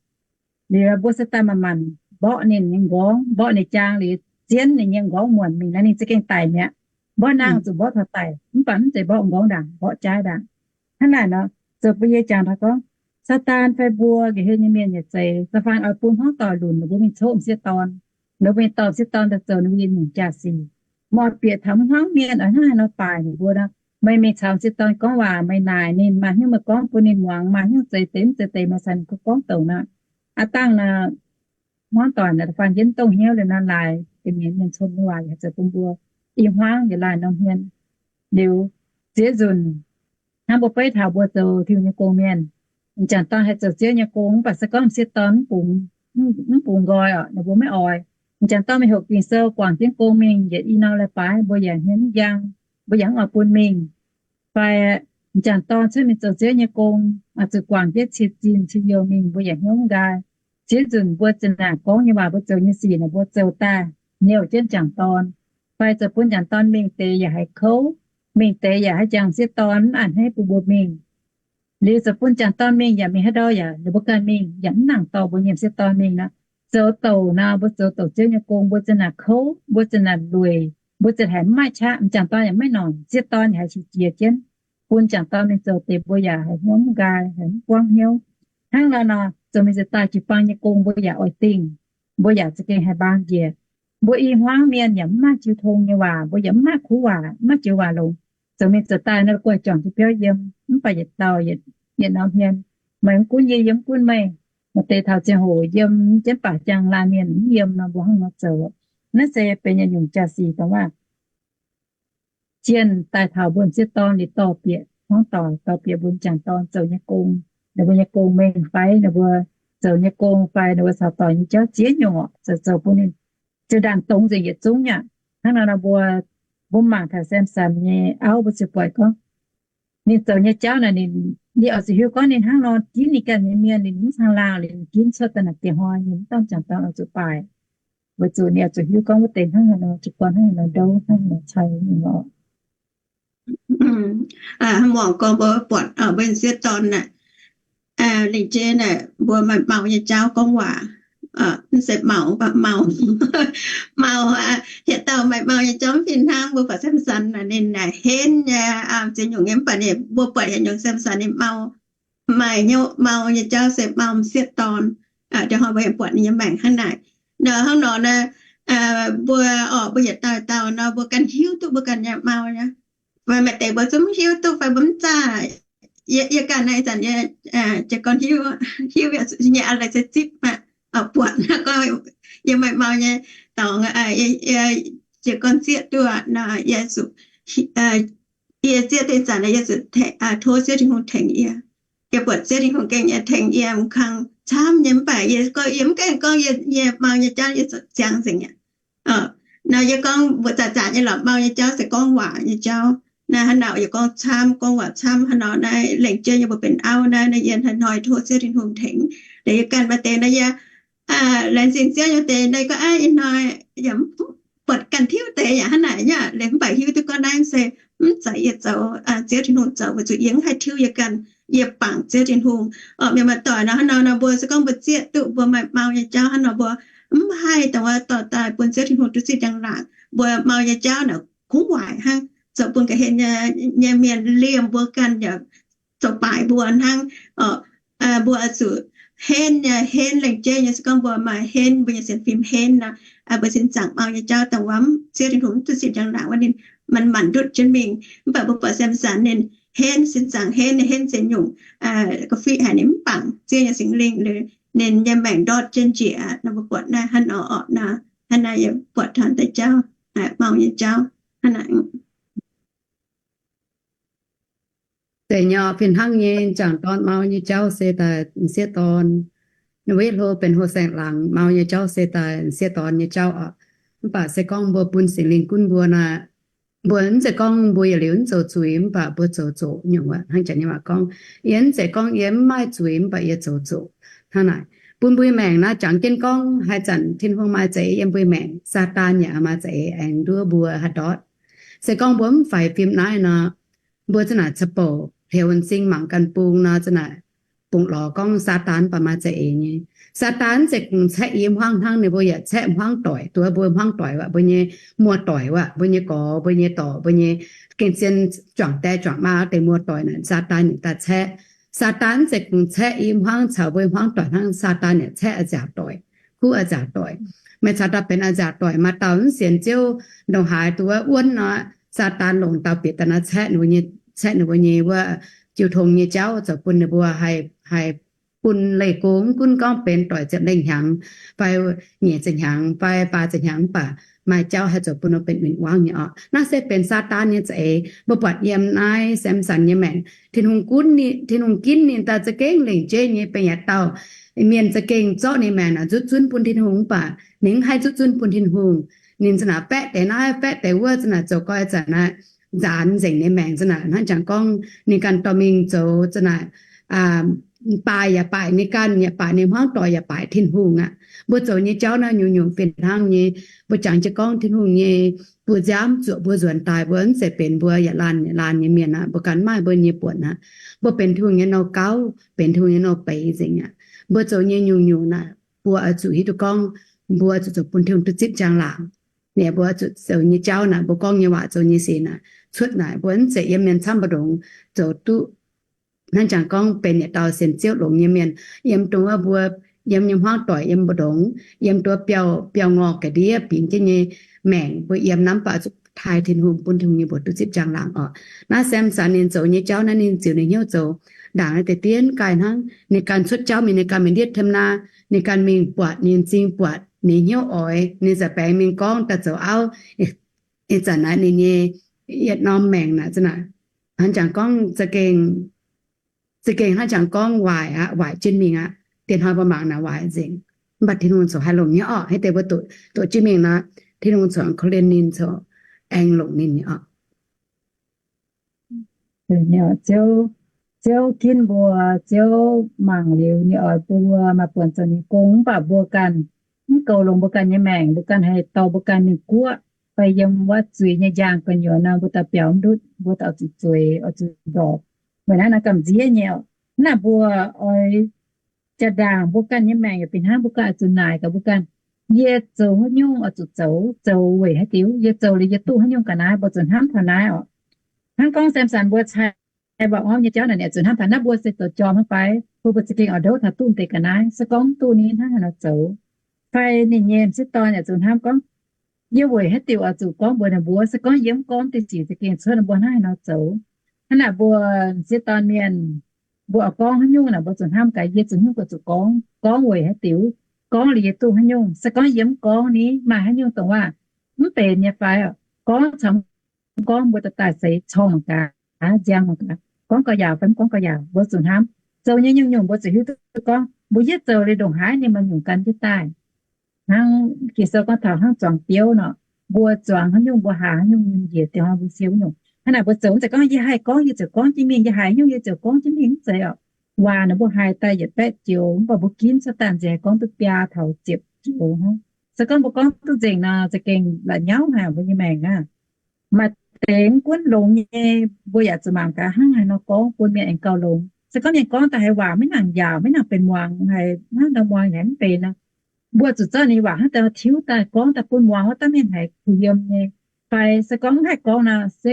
Liuz mbuo se daaih manc-manc mborqv ninh nyei m'nqorngv, mborqv ninh jaang liuz, zien ninh nyei m'nqorngv muonc mingh nor, ninh za'gengh daic mi'aqv. Mborqv naang zuqc mborqv taux daic, mv baac mv zeiz mborqv m'nqorngv ndaangc, mborqv jaaiv ndaangc. Hnangv naaic nor, zoux bun yie jangx taux gorngv, Saadaan fai mbuo nqa'hiex nyei mienh yaac zeiz, da'faanh oix bun hmuangv doic lunc ninh mbuo mingh coqv m'sieqv dorn, ninh mbuo mingh dorh m'sieqv dorn daaih zoux ninh mbuo nyei nyungc jaa-sic. Meih oix bieqc taux hmuangv mienh oix hnangv haaix nor baaix ninh mbuo nor, meih mingh caux m'sieqv dorn gorngv waac, meih naaic ninh, maaih hnyouv meih gorngv bun ninh muangx, maaih hnyouv zeix deix mv zeix deix meih caux ninh gorngv douc nor. Aav dangh nor, hmuangv doic naaic da'faanh jienv dongh hnyouv liuz nor, laaix deix mienh mienh cong nyei waac yaac zoux bun mbuo i hmuangv yietc laanh norm hmien. Liuz, ziex nzunc hnangv mbuo beiv taux mbuo zoux Tin-Hungh nyei gong mienh, m'jangc dorn haih zoux Ziouv nyei gong, mv baac se gorngv m'sieqv dorn mv bungx, mv bungx nqoi orqc, ninh mbuo maiv oix. M'jangc dorn mingh heuc Ging-Sou guangc jienv gong mingh, yietc i norm leiz-baaix mbuo yaac hmien mv njang, mbuo yaac mv oix bun mingh. Fai m'jangc dorn cuotv mingh zoux Ziouv nyei gong, zuqc guangc jienv cie zinh cie youh mingh, mbuo yaac hnyouv mv nqaai. Ziex nzunc mbuo zinh ndaangc gorngv nyei waac, mbuo zoux nyei sic naaic, mbuo zoux daaih hnyouv jienv m'jangc dorn, fai zoux bun m'jangc dorn mingh deix yaac haiz kouv, mingh deix yaac haiz jangx m'sieqv dorn mv a'hneiv bun mbuo mingh. Liuz zoux bun m'jangc dorn mingh yaac mingh haaix ndau yaac ninh mbuo ganh mingh, yaac mv nangc dorh mbuo nyei m'sieqv dorn mingh nor. Zoux douc nor, mbuo zoux douc Ziouv nyei gong, mbuo zinh ndaangc kouv, mbuo zinh ndaangc lueic, mbuo zinh haiz mv maaih qaqv, m'jangc dorn yaac maiv nongc, m'sieqv dorn yaac haiz qiex jiez jienv. bun m'jangc dorn mingh zoux deix mbuo yaac haiz hnyouv mv nqaai, haiz mv buangv hnyouv. Hnangv nor nor, zoux mingh zoux daaih jiu-baang nyei gong mbuo yaac oix dingh, mbuo yaac za'gengh haih mbaang njiec. Mbuo i hmuangv mienh yaac mv maaih jiu tong nyei waac, mbuo yaac mv maaih kuv waac, mv maaih joux waac longx. Zoux mingh zoux daaih nor, guaih juangc jienv biauv yiem, mv baac yietc dauh yietc norm hmien, meih mv gunv yie, yie mv gunv meih. Maaih deix taux ziangh hoc yiem jienv baac jangx laanh mienh mv yiem nor, mbuo hnangv nor zoux. Naaiv se benx yietc nyungc jaa-sic dongh waac jienh daaih taux mbuo m'sieqv dorn liuz dorh bieqc hmuangv doic, dorh bieqc mbuo m'jangc dorn zoux nyei gong, ninh mbuo nyei gong mengh fai ninh mbuo zoux nyei gong fai ninh mbuo caux doic nyei jauv ziex nyungc oc, zoux zoux bun ninh ziouc ndaangc dongz nzengc yietc zungv aqv. Hnangv nor nor mbuo, mbuo mangc taux Samson nyei auv, mbuo ziouc buatc gorngv ninh zoux nyei jauv naaic, ninh, ninh oix zuqc hiuv gorngv ninh hnangv nor ginv ninh ganh nyei mienh, ninh mv caangh laangh liuz ninh ginv cuotv daaih naaic dieh hnoi ninh mv dorh m'jangc dorn oix zuqc baaic. Weic zuqc ninh oix zuqc hiuv gorngv wuov deix hnangv haaix nor, jiu-baang hnangv haaix nor ndouv, hnangv haaix nor cai ninh oc. Muangx gorngv mbuo buatc mbuo m'sieqv dorn naaic, lengc jeiv naaic mbuo maaih mau nyei jauv gorngv waac, mv zeiz maux, mv baac mau, mau, yietc dauh maaih mau nyei jauv mv fih hnangv. Mbuo buatc Samson naaic ninh naaic henv nyei, ziex nyungc nyei, mv baac ninh, mbuo buatc yietc nyungc Samson ninh mau, maaih hnyouv mau nyei jauv se mau m'sieqv dorn. Dieh hnoi mbuo yaac buatc ninh nyei maengc hnangv naaic. Nor hnangv nor naaic, mbuo, orqc, mbuo yietc dauh dauh nor mbuo ganh hiuv duqv mbuo ganh nyei mau nyei. Fai maaih deix mbuo zungv mv hiuv duqv fai mbuo mv zaah. Yie, yie ganh naaiv zanc yie, jiez gorn hiuv, hiuv nyei a'leiz se zipv aqv, buatc gorngv yie maaih mau nyei dorngx, jiez gorn zieqv duqv nor, yie zuqc, yie zieqv duqv zanc yie zuqc tov Ziouv Tin-Hungh tengx yie. Yie buatc Ziouv Tin-Hungh gengh nyei tengx yie m'kang camv nyei, mv baac yie, yie mv gaengh gorngv yie nyei mau nyei jauv yie ziangx nzengc aqv. Nor yie gorngv mbuo zanc-zanc nyei lorqc, mau nyei jauv se gorngv waac nyei jauv. Naaiv hnangv nor yie gorngv camv, gorngv waac camv hnangv nor naaiv, lengc jeiv nyei mbuo benx auv naaiv, naaiv yie hnoi-hnoi tov Ziouv Tin-Hungh tengx. Liuz yie ganh maaih deix naaiv yie laengz zingh Ziouv nyei deix naaiv gorngv, aa, ih hnoi yaac mv buatc ganh tiuv deix yaac hnangv naaic nyei, liuz mv baac hiuv duqv gorngv naaiv se mv zeiz yie zoux, Ziouv Tin-Hungh zoux, weic zuqc yie mv haih tiuv yie ganh, yie bangc Ziouv Tin-Hungh. Orqc, mienh maaih doic nor, hnangv nor nor mbuo se gorngv mbuo zieqv duqv mbuo maaih mau nyei jauv hnangv nor, mbuo mv haih dongh wuov dorh daaih bun Ziouv Tin-Hungh duqv zipv njang-laangc. Mbuo mau nyei jauv naaic kungx waaic hnangv, zoux bun ga'hlen nyei mienh liemh mbuo ganh yaac zoux baaic mbuo hnangv. Orqc, mbuo oix zuqc henv nyei, henv lengc jeiv nyei. Se gorngv mbuo maaih henv, mbuo nyei sienx fim henv nor, mbuo sin zaangc mau nyei jauv dongh wuov Ziouv Tin-Hungh mv duqv zipv njang-laangc wuov ninh manc-manc ndutv jienv mingh. Mv baac mbuo buatc Samson ninh henv, sin zaangc henv, ninh henv ziex nyungc, ga'fiqv haic ninh mv bangc Ziouv nyei Singx Lingh, ninh nyei maengc ndortv jienv njiec. Nor mbuo buatc naaiv hnangv nor orqc, nor hnangv naaiv yie buatc taux deix jauv, mau nyei jauv hnangv naaiv. Deix nyei fih hnangv nyei, m'jangc dorn mau nyei jauv se daaih m'sieqv dorn. Ninh mbuo yietc hlo benx hlo saeng-laangc, mau nyei jauv se daaih m'sieqv dorn nyei jauv oc. Mv baac se gorngv mbuo bun Singx Lingh gunv mbuo naaic, mbuo mv zeiz gorngv mbuo yietc liuz mv zoux zuiz, mv baac mbuo zoux zoqc nyungc aqv. Hnangv jaax nyei waac gorngv, yie mv zeiz gorngv yie mv maaih zuiz, mv baac yie zoux zoqc. Hnangv naaic bun mbuo maengc naaiv jangx jienv gorngv haaix zanc Tin-Hungh maaih za'eix yiem mbuo maengc, Saadaan yaac maaih za'eix aengx nduov mbuo haaix ndortv. Se gorngv mbuo mv faix fim naaiv nor, mbuo za'naaic ca'bouc heuc m'zing mangc ganh bung nor, za'naaic bungx lorz gorngv Saadaan mv baac maaih za'eix nyei. Saadaan mv zeiz kungx caeqv i hmuangv hnangv, ninh mbuo yaac caeqv hmuangv doic, duqv mbuo hmuangv doic waac, mbuo nyei muoz-doic waac, mbuo nyei gorx, mbuo nyei dorc, mbuo nyei gengh zien juangc die juangc maa deix muoz-doic naaic, Saadaan ninh daaih caeqv. Saadaan mv zeiz kungx caeqv i hmuangv caux mbuo hmuangv doic hnangv, Saadaan yaac caeqv a'nziaauc doic, kuv a'nziaauc doic. Meih caux dauh benx a'nziaauc doic, maaih dauh mv sienx Ziouv ndongc haaix duqv wuonv nor, Saadaan longc dauh bieqc daaih nor caeqv ninh mbuo nyei, caeqv ninh mbuo nyei wuov jiu tong nyei jauv zoux bun ninh mbuo haih, haih bun leih go, mv gunv gorngv benx doic ziepc lengh hnyangx fai nyeic ziepc hnyangx fai faah ziepc hnyangx, mv baac maaih jauv haih zoux bun ninh benx win-wangv nyei orqc. Naaiv se benx Saadaan nyei za'eix. Mbuo buatc yiem naaiv Samson nyei maengc, Tin-Hungh gunv ninh, Tin-Hungh ginv ninh daaih za'gengh lengc jeiv nyei, benx yietc dauh mienh za'gengh zorqv ninh maengc naaic nzuqc zunv bun Tin-Hungh, mv baac ninh mv haih nzuqc zunv bun Tin-Hungh. Ninh za'naaic baeqv deix naaiv baeqv deix wuov, za'naaic zoux gau za'naaic nzaanx nzengc nyei maengc, za'naaic hnangv jangx gorngv ninh ganh dorh mingh zoux za'naaic baaix yaac baaic ninh ganh, yaac baaic ninh hmuangv doic, yaac baaic Tin-Hungh aqv. Mbuo zoux nyei jauv naaiv nyungc-nyungc fih hnangv nyei. Mbuo jangx jienv gorngv Tin-Hungh nyei bu nziaamv zuoqc mbuo nzuonx daaih, mbuo mv zeiz benx mbuo yaac laanh, laanh nyei mienh aqv. Mbuo ganh maaih mbuo nyei buonc aqv. Mbuo benx Tin-Hungh nyei nouh gauv, benx Tin-Hungh nyei nouh beiz nzengc aqv. Mbuo zoux nyei nyungc-nyungc naaic, mbuo oix zuqc hiuv duqv gorngv mbuo zuqc zoux bun Tin-Hungh duqv zipv njang-laangc. Ninh mbuo zuqc zoux nyei jauv naaic, mbuo gorngv nyei waac, zoux nyei sic naaic, cuotv naaic mbuo mv zeiz yiem mienh camv mbu'ndongx zoux duqv. Hnangv jangx gorngv benx yietc dauh sienx Ziouv longx nyei mienh, yiem dongh wuov mbuo yiem nyei hmuangv doic, yiem mbu'ndongx, yiem dongh biauv, biauv ngorh ga'ndiev bingx jienv nyei maengc, mbuo yiem naaiv mv baac zuqc taaih Tin-Hungh, bun Tin-Hungh nyei mbuox duqv zipv njang-laangc oc. Naaiv Samson ninh zoux nyei jauv naaiv, ninh ziux ninh hnyouv zoux. Ndaangc naaiv deix diev gaaih hnangv, ninh ganh cuotv jauv mingh, ninh ganh mingh ndiev Timnaa, ninh ganh mingh buatc, ninh m'zing buatc ninh hnyouv oix, ninh za'baengx mingh gorngv daaih zoux auv. Ih zanc naaiv ninh nyei yietc norm maengc naaic, hnangv jangx gorngv za'gengh, za'gengh hnangv jangx gorngv waaic aqv, waaic jienv mingh aqv. Dieh hnoi mbuo mangc naaic waaic nzengc, mv baac Tin-Hungh corc haih longc nyei orqc. Hnangv deix mbuo doqc, doqc jienv mingh nor, Tin-Hungh corc korv-lienh ninh, corc aengx longc ninh nyei orqc. Ziouv, Ziouv ginv mbuo, Ziouv mangc liuz ninh oix mbuo maaih buonc zoux ninh gong, mv baac mbuo ganh mv goux longx mbuo ganh nyei maengc, mbuo ganh haih dorh mbuo ganh mingh guoqv fai yiem wuov zuiz nyei njang gu'nyuoz nor, mbuo daaih biaux mv ndutv, mbuo daaih oix zuqc zueiz, oix zuqc ndorpc. Weic naaiv naaiv gamh nziev nyei oc. Hnangv naaic mbuo oix jaa-ndaangc mbuo ganh nyei maengc yaac fih hnangv, mbuo ganh oix zuqc naaic gaax mbuo ganh, yie zoux haaix nyungc oix zuqc zoux, zoux weic haaix diuc, yie zoux liuz yie duqv haaix nyungc ga'naaiv, mbuo zuqc hnamv taux naaiv oc. Hnangv gorngv Samson mbuo cai waac-ormv nyei jauv naaic, ninh oix zuqc hnamv taux naaiv mbuo se zoux jorm hnangv fai, mbuo mbuo za'gengh oix ndouv taux duqv deix ga'naaiv, se gorngv mv duqv ni hnangv haaix nor zoux. Fai ninh nyei m'sieqv dorn yaac zuqc hnamv gorngv, yie weic haaix diuc oix zuqc gorngv mbuox ninh mbuo, se gorngv yie mv gorngv deix sic za'gengh cuotv ninh mbuo hnangv haaix nor zoux. Hnangv naaic mbuo m'sieqv dorn mienh, mbuo oix gorngv haaix nyungc naaic, mbuo zuqc hnamv gaax, yie zuqc haaix nyungc oix zuqc gorngv, gorngv weic haaix diuc, gorngv liuz yie duqv haaix nyungc. Se gorngv yie mv gorngv ni, maaih haaix nyungc dongh waac mv benx nyei fai? Gorngv caux mv gorngv mbuo daaih daaih seix corng mangc gaax, nziang mangc gaax, gorngv gauh yaauc fai mv gorngv gauh yaauc, mbuo zuqc hnamv. Zoux nyei nyungc-nyungc mbuo zuqc hiuv duqv gorngv mbuo yietv zoux liuz ndongc haaix ninh maaih nyungc gan jienv daaih. Hnangv Ging-Sou gorngv taux hnangv zuangx biouv nor, mbuo zuangx haaix nyungc mbuo haiz haaix nyungc, njiec dieh hnoi mbuo siou nyungc. Hnangv naaic mbuo zoux mv zeiz gorngv yie haih gorngv yie ziouc gorngv jienv mingh, yie haiz nyungc yie ziouc gorngv jienv mingh, mv zeiz oc. Waac naaic mbuo haiz daaih yietc baeqv joux, mv baac mbuo ginv cuotv daaih nzengc haih gorngv duqv biaa taux ziepc joux hnangv. Se gorngv mbuo gorngv duqv nzengc nor, za'gengh la'nyauv haic mbuo nyei maengc aqv. Maaih deix mv gunv longx nyei, mbuo yaac zuqc mangc gaax hnangv haaix nor gorngv bun mienh aengx gauh longx. Se gorngv mienh gorngv daaih haaix waac maiv nangc yaauc, maiv nangc benx muangx, haaix hnangv nor muangx yaac mv benx nor, mbuo zuqc zorqv ninh waac hnangv daaih tiuv daaih gorngv daaih bun muangx wuov, dangh mienh haiz kuh yiem nyei. Fai se gorngv mv haih gorngv nor, se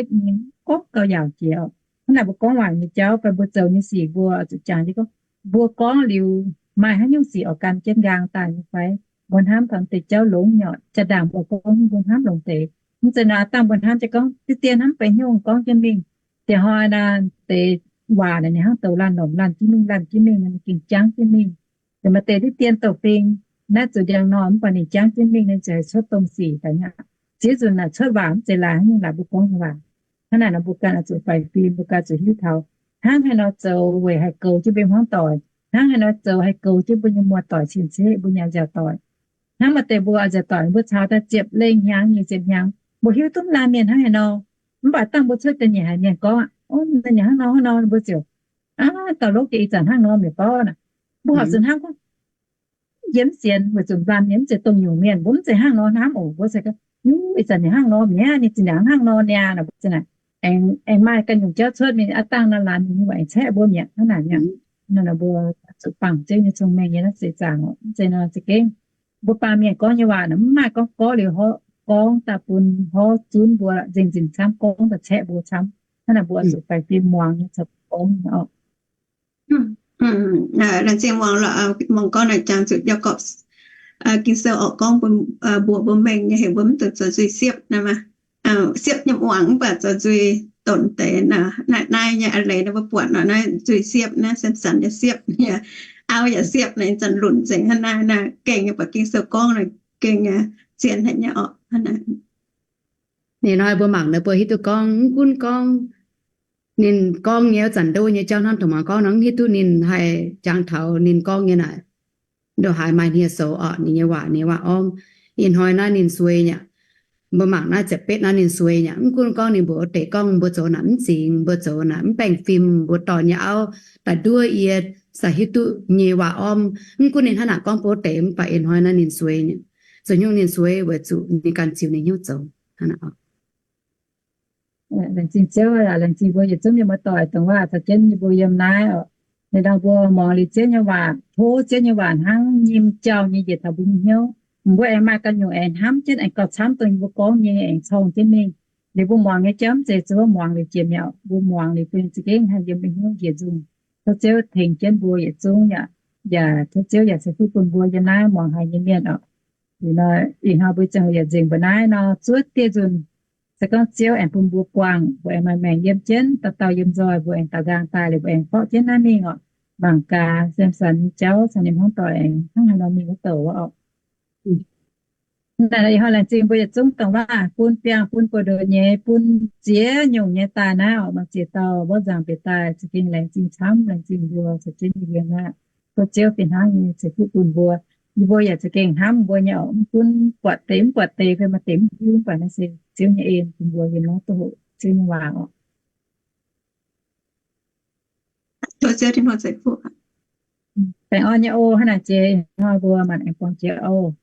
gorngv gauh yaauc jiex. Hnangv naaic mbuo gorngv waac nyei jauv fai mbuo zoux nyei sic mbuo zuqc jangx jienv gorngv. Mbuo gorngv liuz maaih haaix nyungc sic oix gan jienv nqaang daaih nyei fai? Mbuo hnamv taux deix jauv longx nyei, jaa-ndaangc mbuo gorngv mbuo hnamv longx deix. Mv zeiz nor, dangh mbuo hnamv jienv gorngv diqv dien hnamv benx nyungc gorngv jienv mingh. Dieh hnoi naaic deix waac naaic ninh hnangv douz laanh lomc laanh jienv mingh, laanh jienv mingh, ninh gengh jangv jienv mingh. Maaih deix diqv dien douc fing, naaiv zuqc ndiangx-normh mv baac ninh jangv jienv mingh, ninh ziouc haih cuotv domh sic daaih aqv. Ziex nzunc naaic cuotv waac mv zeiz laaix haaix nyungc laaix mbuo gorngv nyei waac. Hnangv naaic nor mbuo ganh oix zuqc faix fim, mbuo ganh zuqc hiuv taux hnangv haaix nor zoux weic haih goux jienv mbuo nyei hmuangv doic, hnangv haaix nor zoux haih goux jienv mbuo nyei muoz-doic cien-ceqv, mbuo nyei nziaauc doic. Hnangv maaih deix mbuo nziaauc doic mbuo caux daaih ziepc lengh hnyangx nyic ziepc hnyangx, mbuo hiuv duqv mv laanh mienh hnangv haaix nor. Mv baac dangh mbuo cuotv da'nyeic haic mienh gorngv, ov, ninh hnangv nor hnangv nor, mbuo ziouc, aav, dauh lov jiex ih zanc hnangv nor mi'aqv borqv naaic. Mbuo horpc zuqc hnamv gorngv, yie mv sienx weic zuqc mv laanh mienh mv zeiz dongh nyungc mienh, mbuo mv zeiz hnangv nor hnamv oc. Mbuo se gorngv, ov, ih zanc ninh hnangv nor mi'aqv, ninh zinh ndaangc hnangv nor niaa. Mbuo aengx maaih ganh nyungc jauv cuotv mingh, aav dangh naaiv laanh mienh nyei waac aengx caeqv mbuo mi'aqv. Hnangv naaic mi'aqv. Nor mbuo zuqc bangc Ziouv nyei cong-mengh nyei naaiv seix zaangc oc. Mv zeiz nor za'gengh mbuo baamh mienh gorngv nyei waac naaic mv maaih gorngv gorngv liuz gorngv daaih bun horv zunv mbuo nzengc nzengc camv, gorngv daaih caeqv mbuo camv. Hnangv naaic mbuo zuqc faix fim muangx nyei caux gorngv nyei oc. Laengz zingh muangx, muangx gorngv naaic jangx zuqc Yaagorpc Ging-Sou orqc gorngv mbuox mbuo mengh nyei heuc mbuo mv dungx zoux nzuih siepv naaic maah. Siepv nyei muangx mv baac zoux nzuih donx deix. Naaiv nyei a'leiz nor mbuo buatc nor naaiv nzuih siepv naaiv, Samson yaac siepv, auv yaac siepv naaic, zanc lunc nzengc hnangv naaiv naaic. Gengh nyei buatc Ging-Sou gorngv naaic gengh zien haic nyei orqc. Ninh hnoi mbuo mangc nor mbuo hiuv duqv gorngv mv gunv gorngv ninh gorngv nyei wuov zanc ndo nyei jauv hnangv dongh mangc gorngv nor mv hiuv duqv ninh haih jangx taux ninh gorngv nyei naaic. Ndongc haaix maaih hniev-soux orqc, ninh nyei waac, ninh nyei waac ormv. Ih hnoi naaiv ninh suei nyei. Mbuo mangc naaiv ziepc betv naaiv ninh suei nyei. Mv gunv gorngv ninh mbuox wuov deix gorngv mbuo zoux naaic mv zingx, mbuo zoux naaic mv baengh fim, mbuo dorh nyei auv daaih nduov yie, sai hiuv duqv nyei waac ormv. Mv gunv ninh hnangv naaic gorngv mbuox wuov deix mv baac ih hnoi naaiv ninh suei nyei. Zoux nyungc ninh suei weic zuqc ninh ganh ziux ninh hnyouv zoux. Laengz zingh Ziouv, laengz zingh mbuo yietc zungv mienh muoz-doic dongh waac caux jienv yie mbuo yiem naaiv oc. Ninh dangh mbuo muangx liuz Ziouv nyei waac, tov Ziouv nyei waac hnangv nyim jauh nyei njiec taux mbuo nyei hnyouv. Mbuo aengx maaih ganh nyungc aengx hnamv jienv aengx gauh camv dongh yie mbuo gorngv nyei aengx corng jienv mingh. Liuz mbuo muangx nyei jauv mv zeiz zuov muangx liuz jiex mi'aqv. Mbuo muangx liuz bun za'gengh haih yiem mbuo hnyouv njiec nzungh. Tov Ziouv tengx jienv mbuo yietc zungv yaac, yaac tov Ziouv yaac ceix fuqv bun mbuo yiem naaiv muangx haiz nyei mienh oc. Liuz nor ih hnoi mbuo ziangh hoc yaac nzengc mbuo naaiv nor, zuov dieh nzunc se gorngv Ziouv aengx bun mbuo buangh, mbuo aengx maaih maengc yiem jienv, dauh dauh yiem nzoih mbuo aengx daaux nqaang daaih liuz mbuo aengx forv jienv naaiv mingh oc. Mangc gaax Samson nyei jauv caux ninh hnangv doic aengx hnangv haaix nor mingh wuov douc oc. Naaiv ih hnoi laengz zingh mbuo yietc zungv dongh waac bun biangh bun buoz-ndoqv nyei, bun ziex nyungc nyei daaih naaiv oc. Maaih ziex dauh mborqv nzangc bieqc daaih, za'gengh laengz zingh camv, laengz zingh mbuo caux jienv yiem naaiv. Tov Ziouv fih hnangv nyei ceix fuqv bun mbuo. Yie mbuo yaac za'gengh hnamv mbuo nyei oc. Mv gunv buatc deix mv buatc deix fai maaih deix mv hiuv, mv baac naaiv se Ziouv nyei en bun mbuo yiem naaiv duqv hoqc Ziouv nyei waac oc. Tov Ziouv Tin-Hungh ceix fuqv. Baengh orn nyei oc. Hnangv naaic jiex ih hnoi mbuo maanc aengx buangh jiex oc.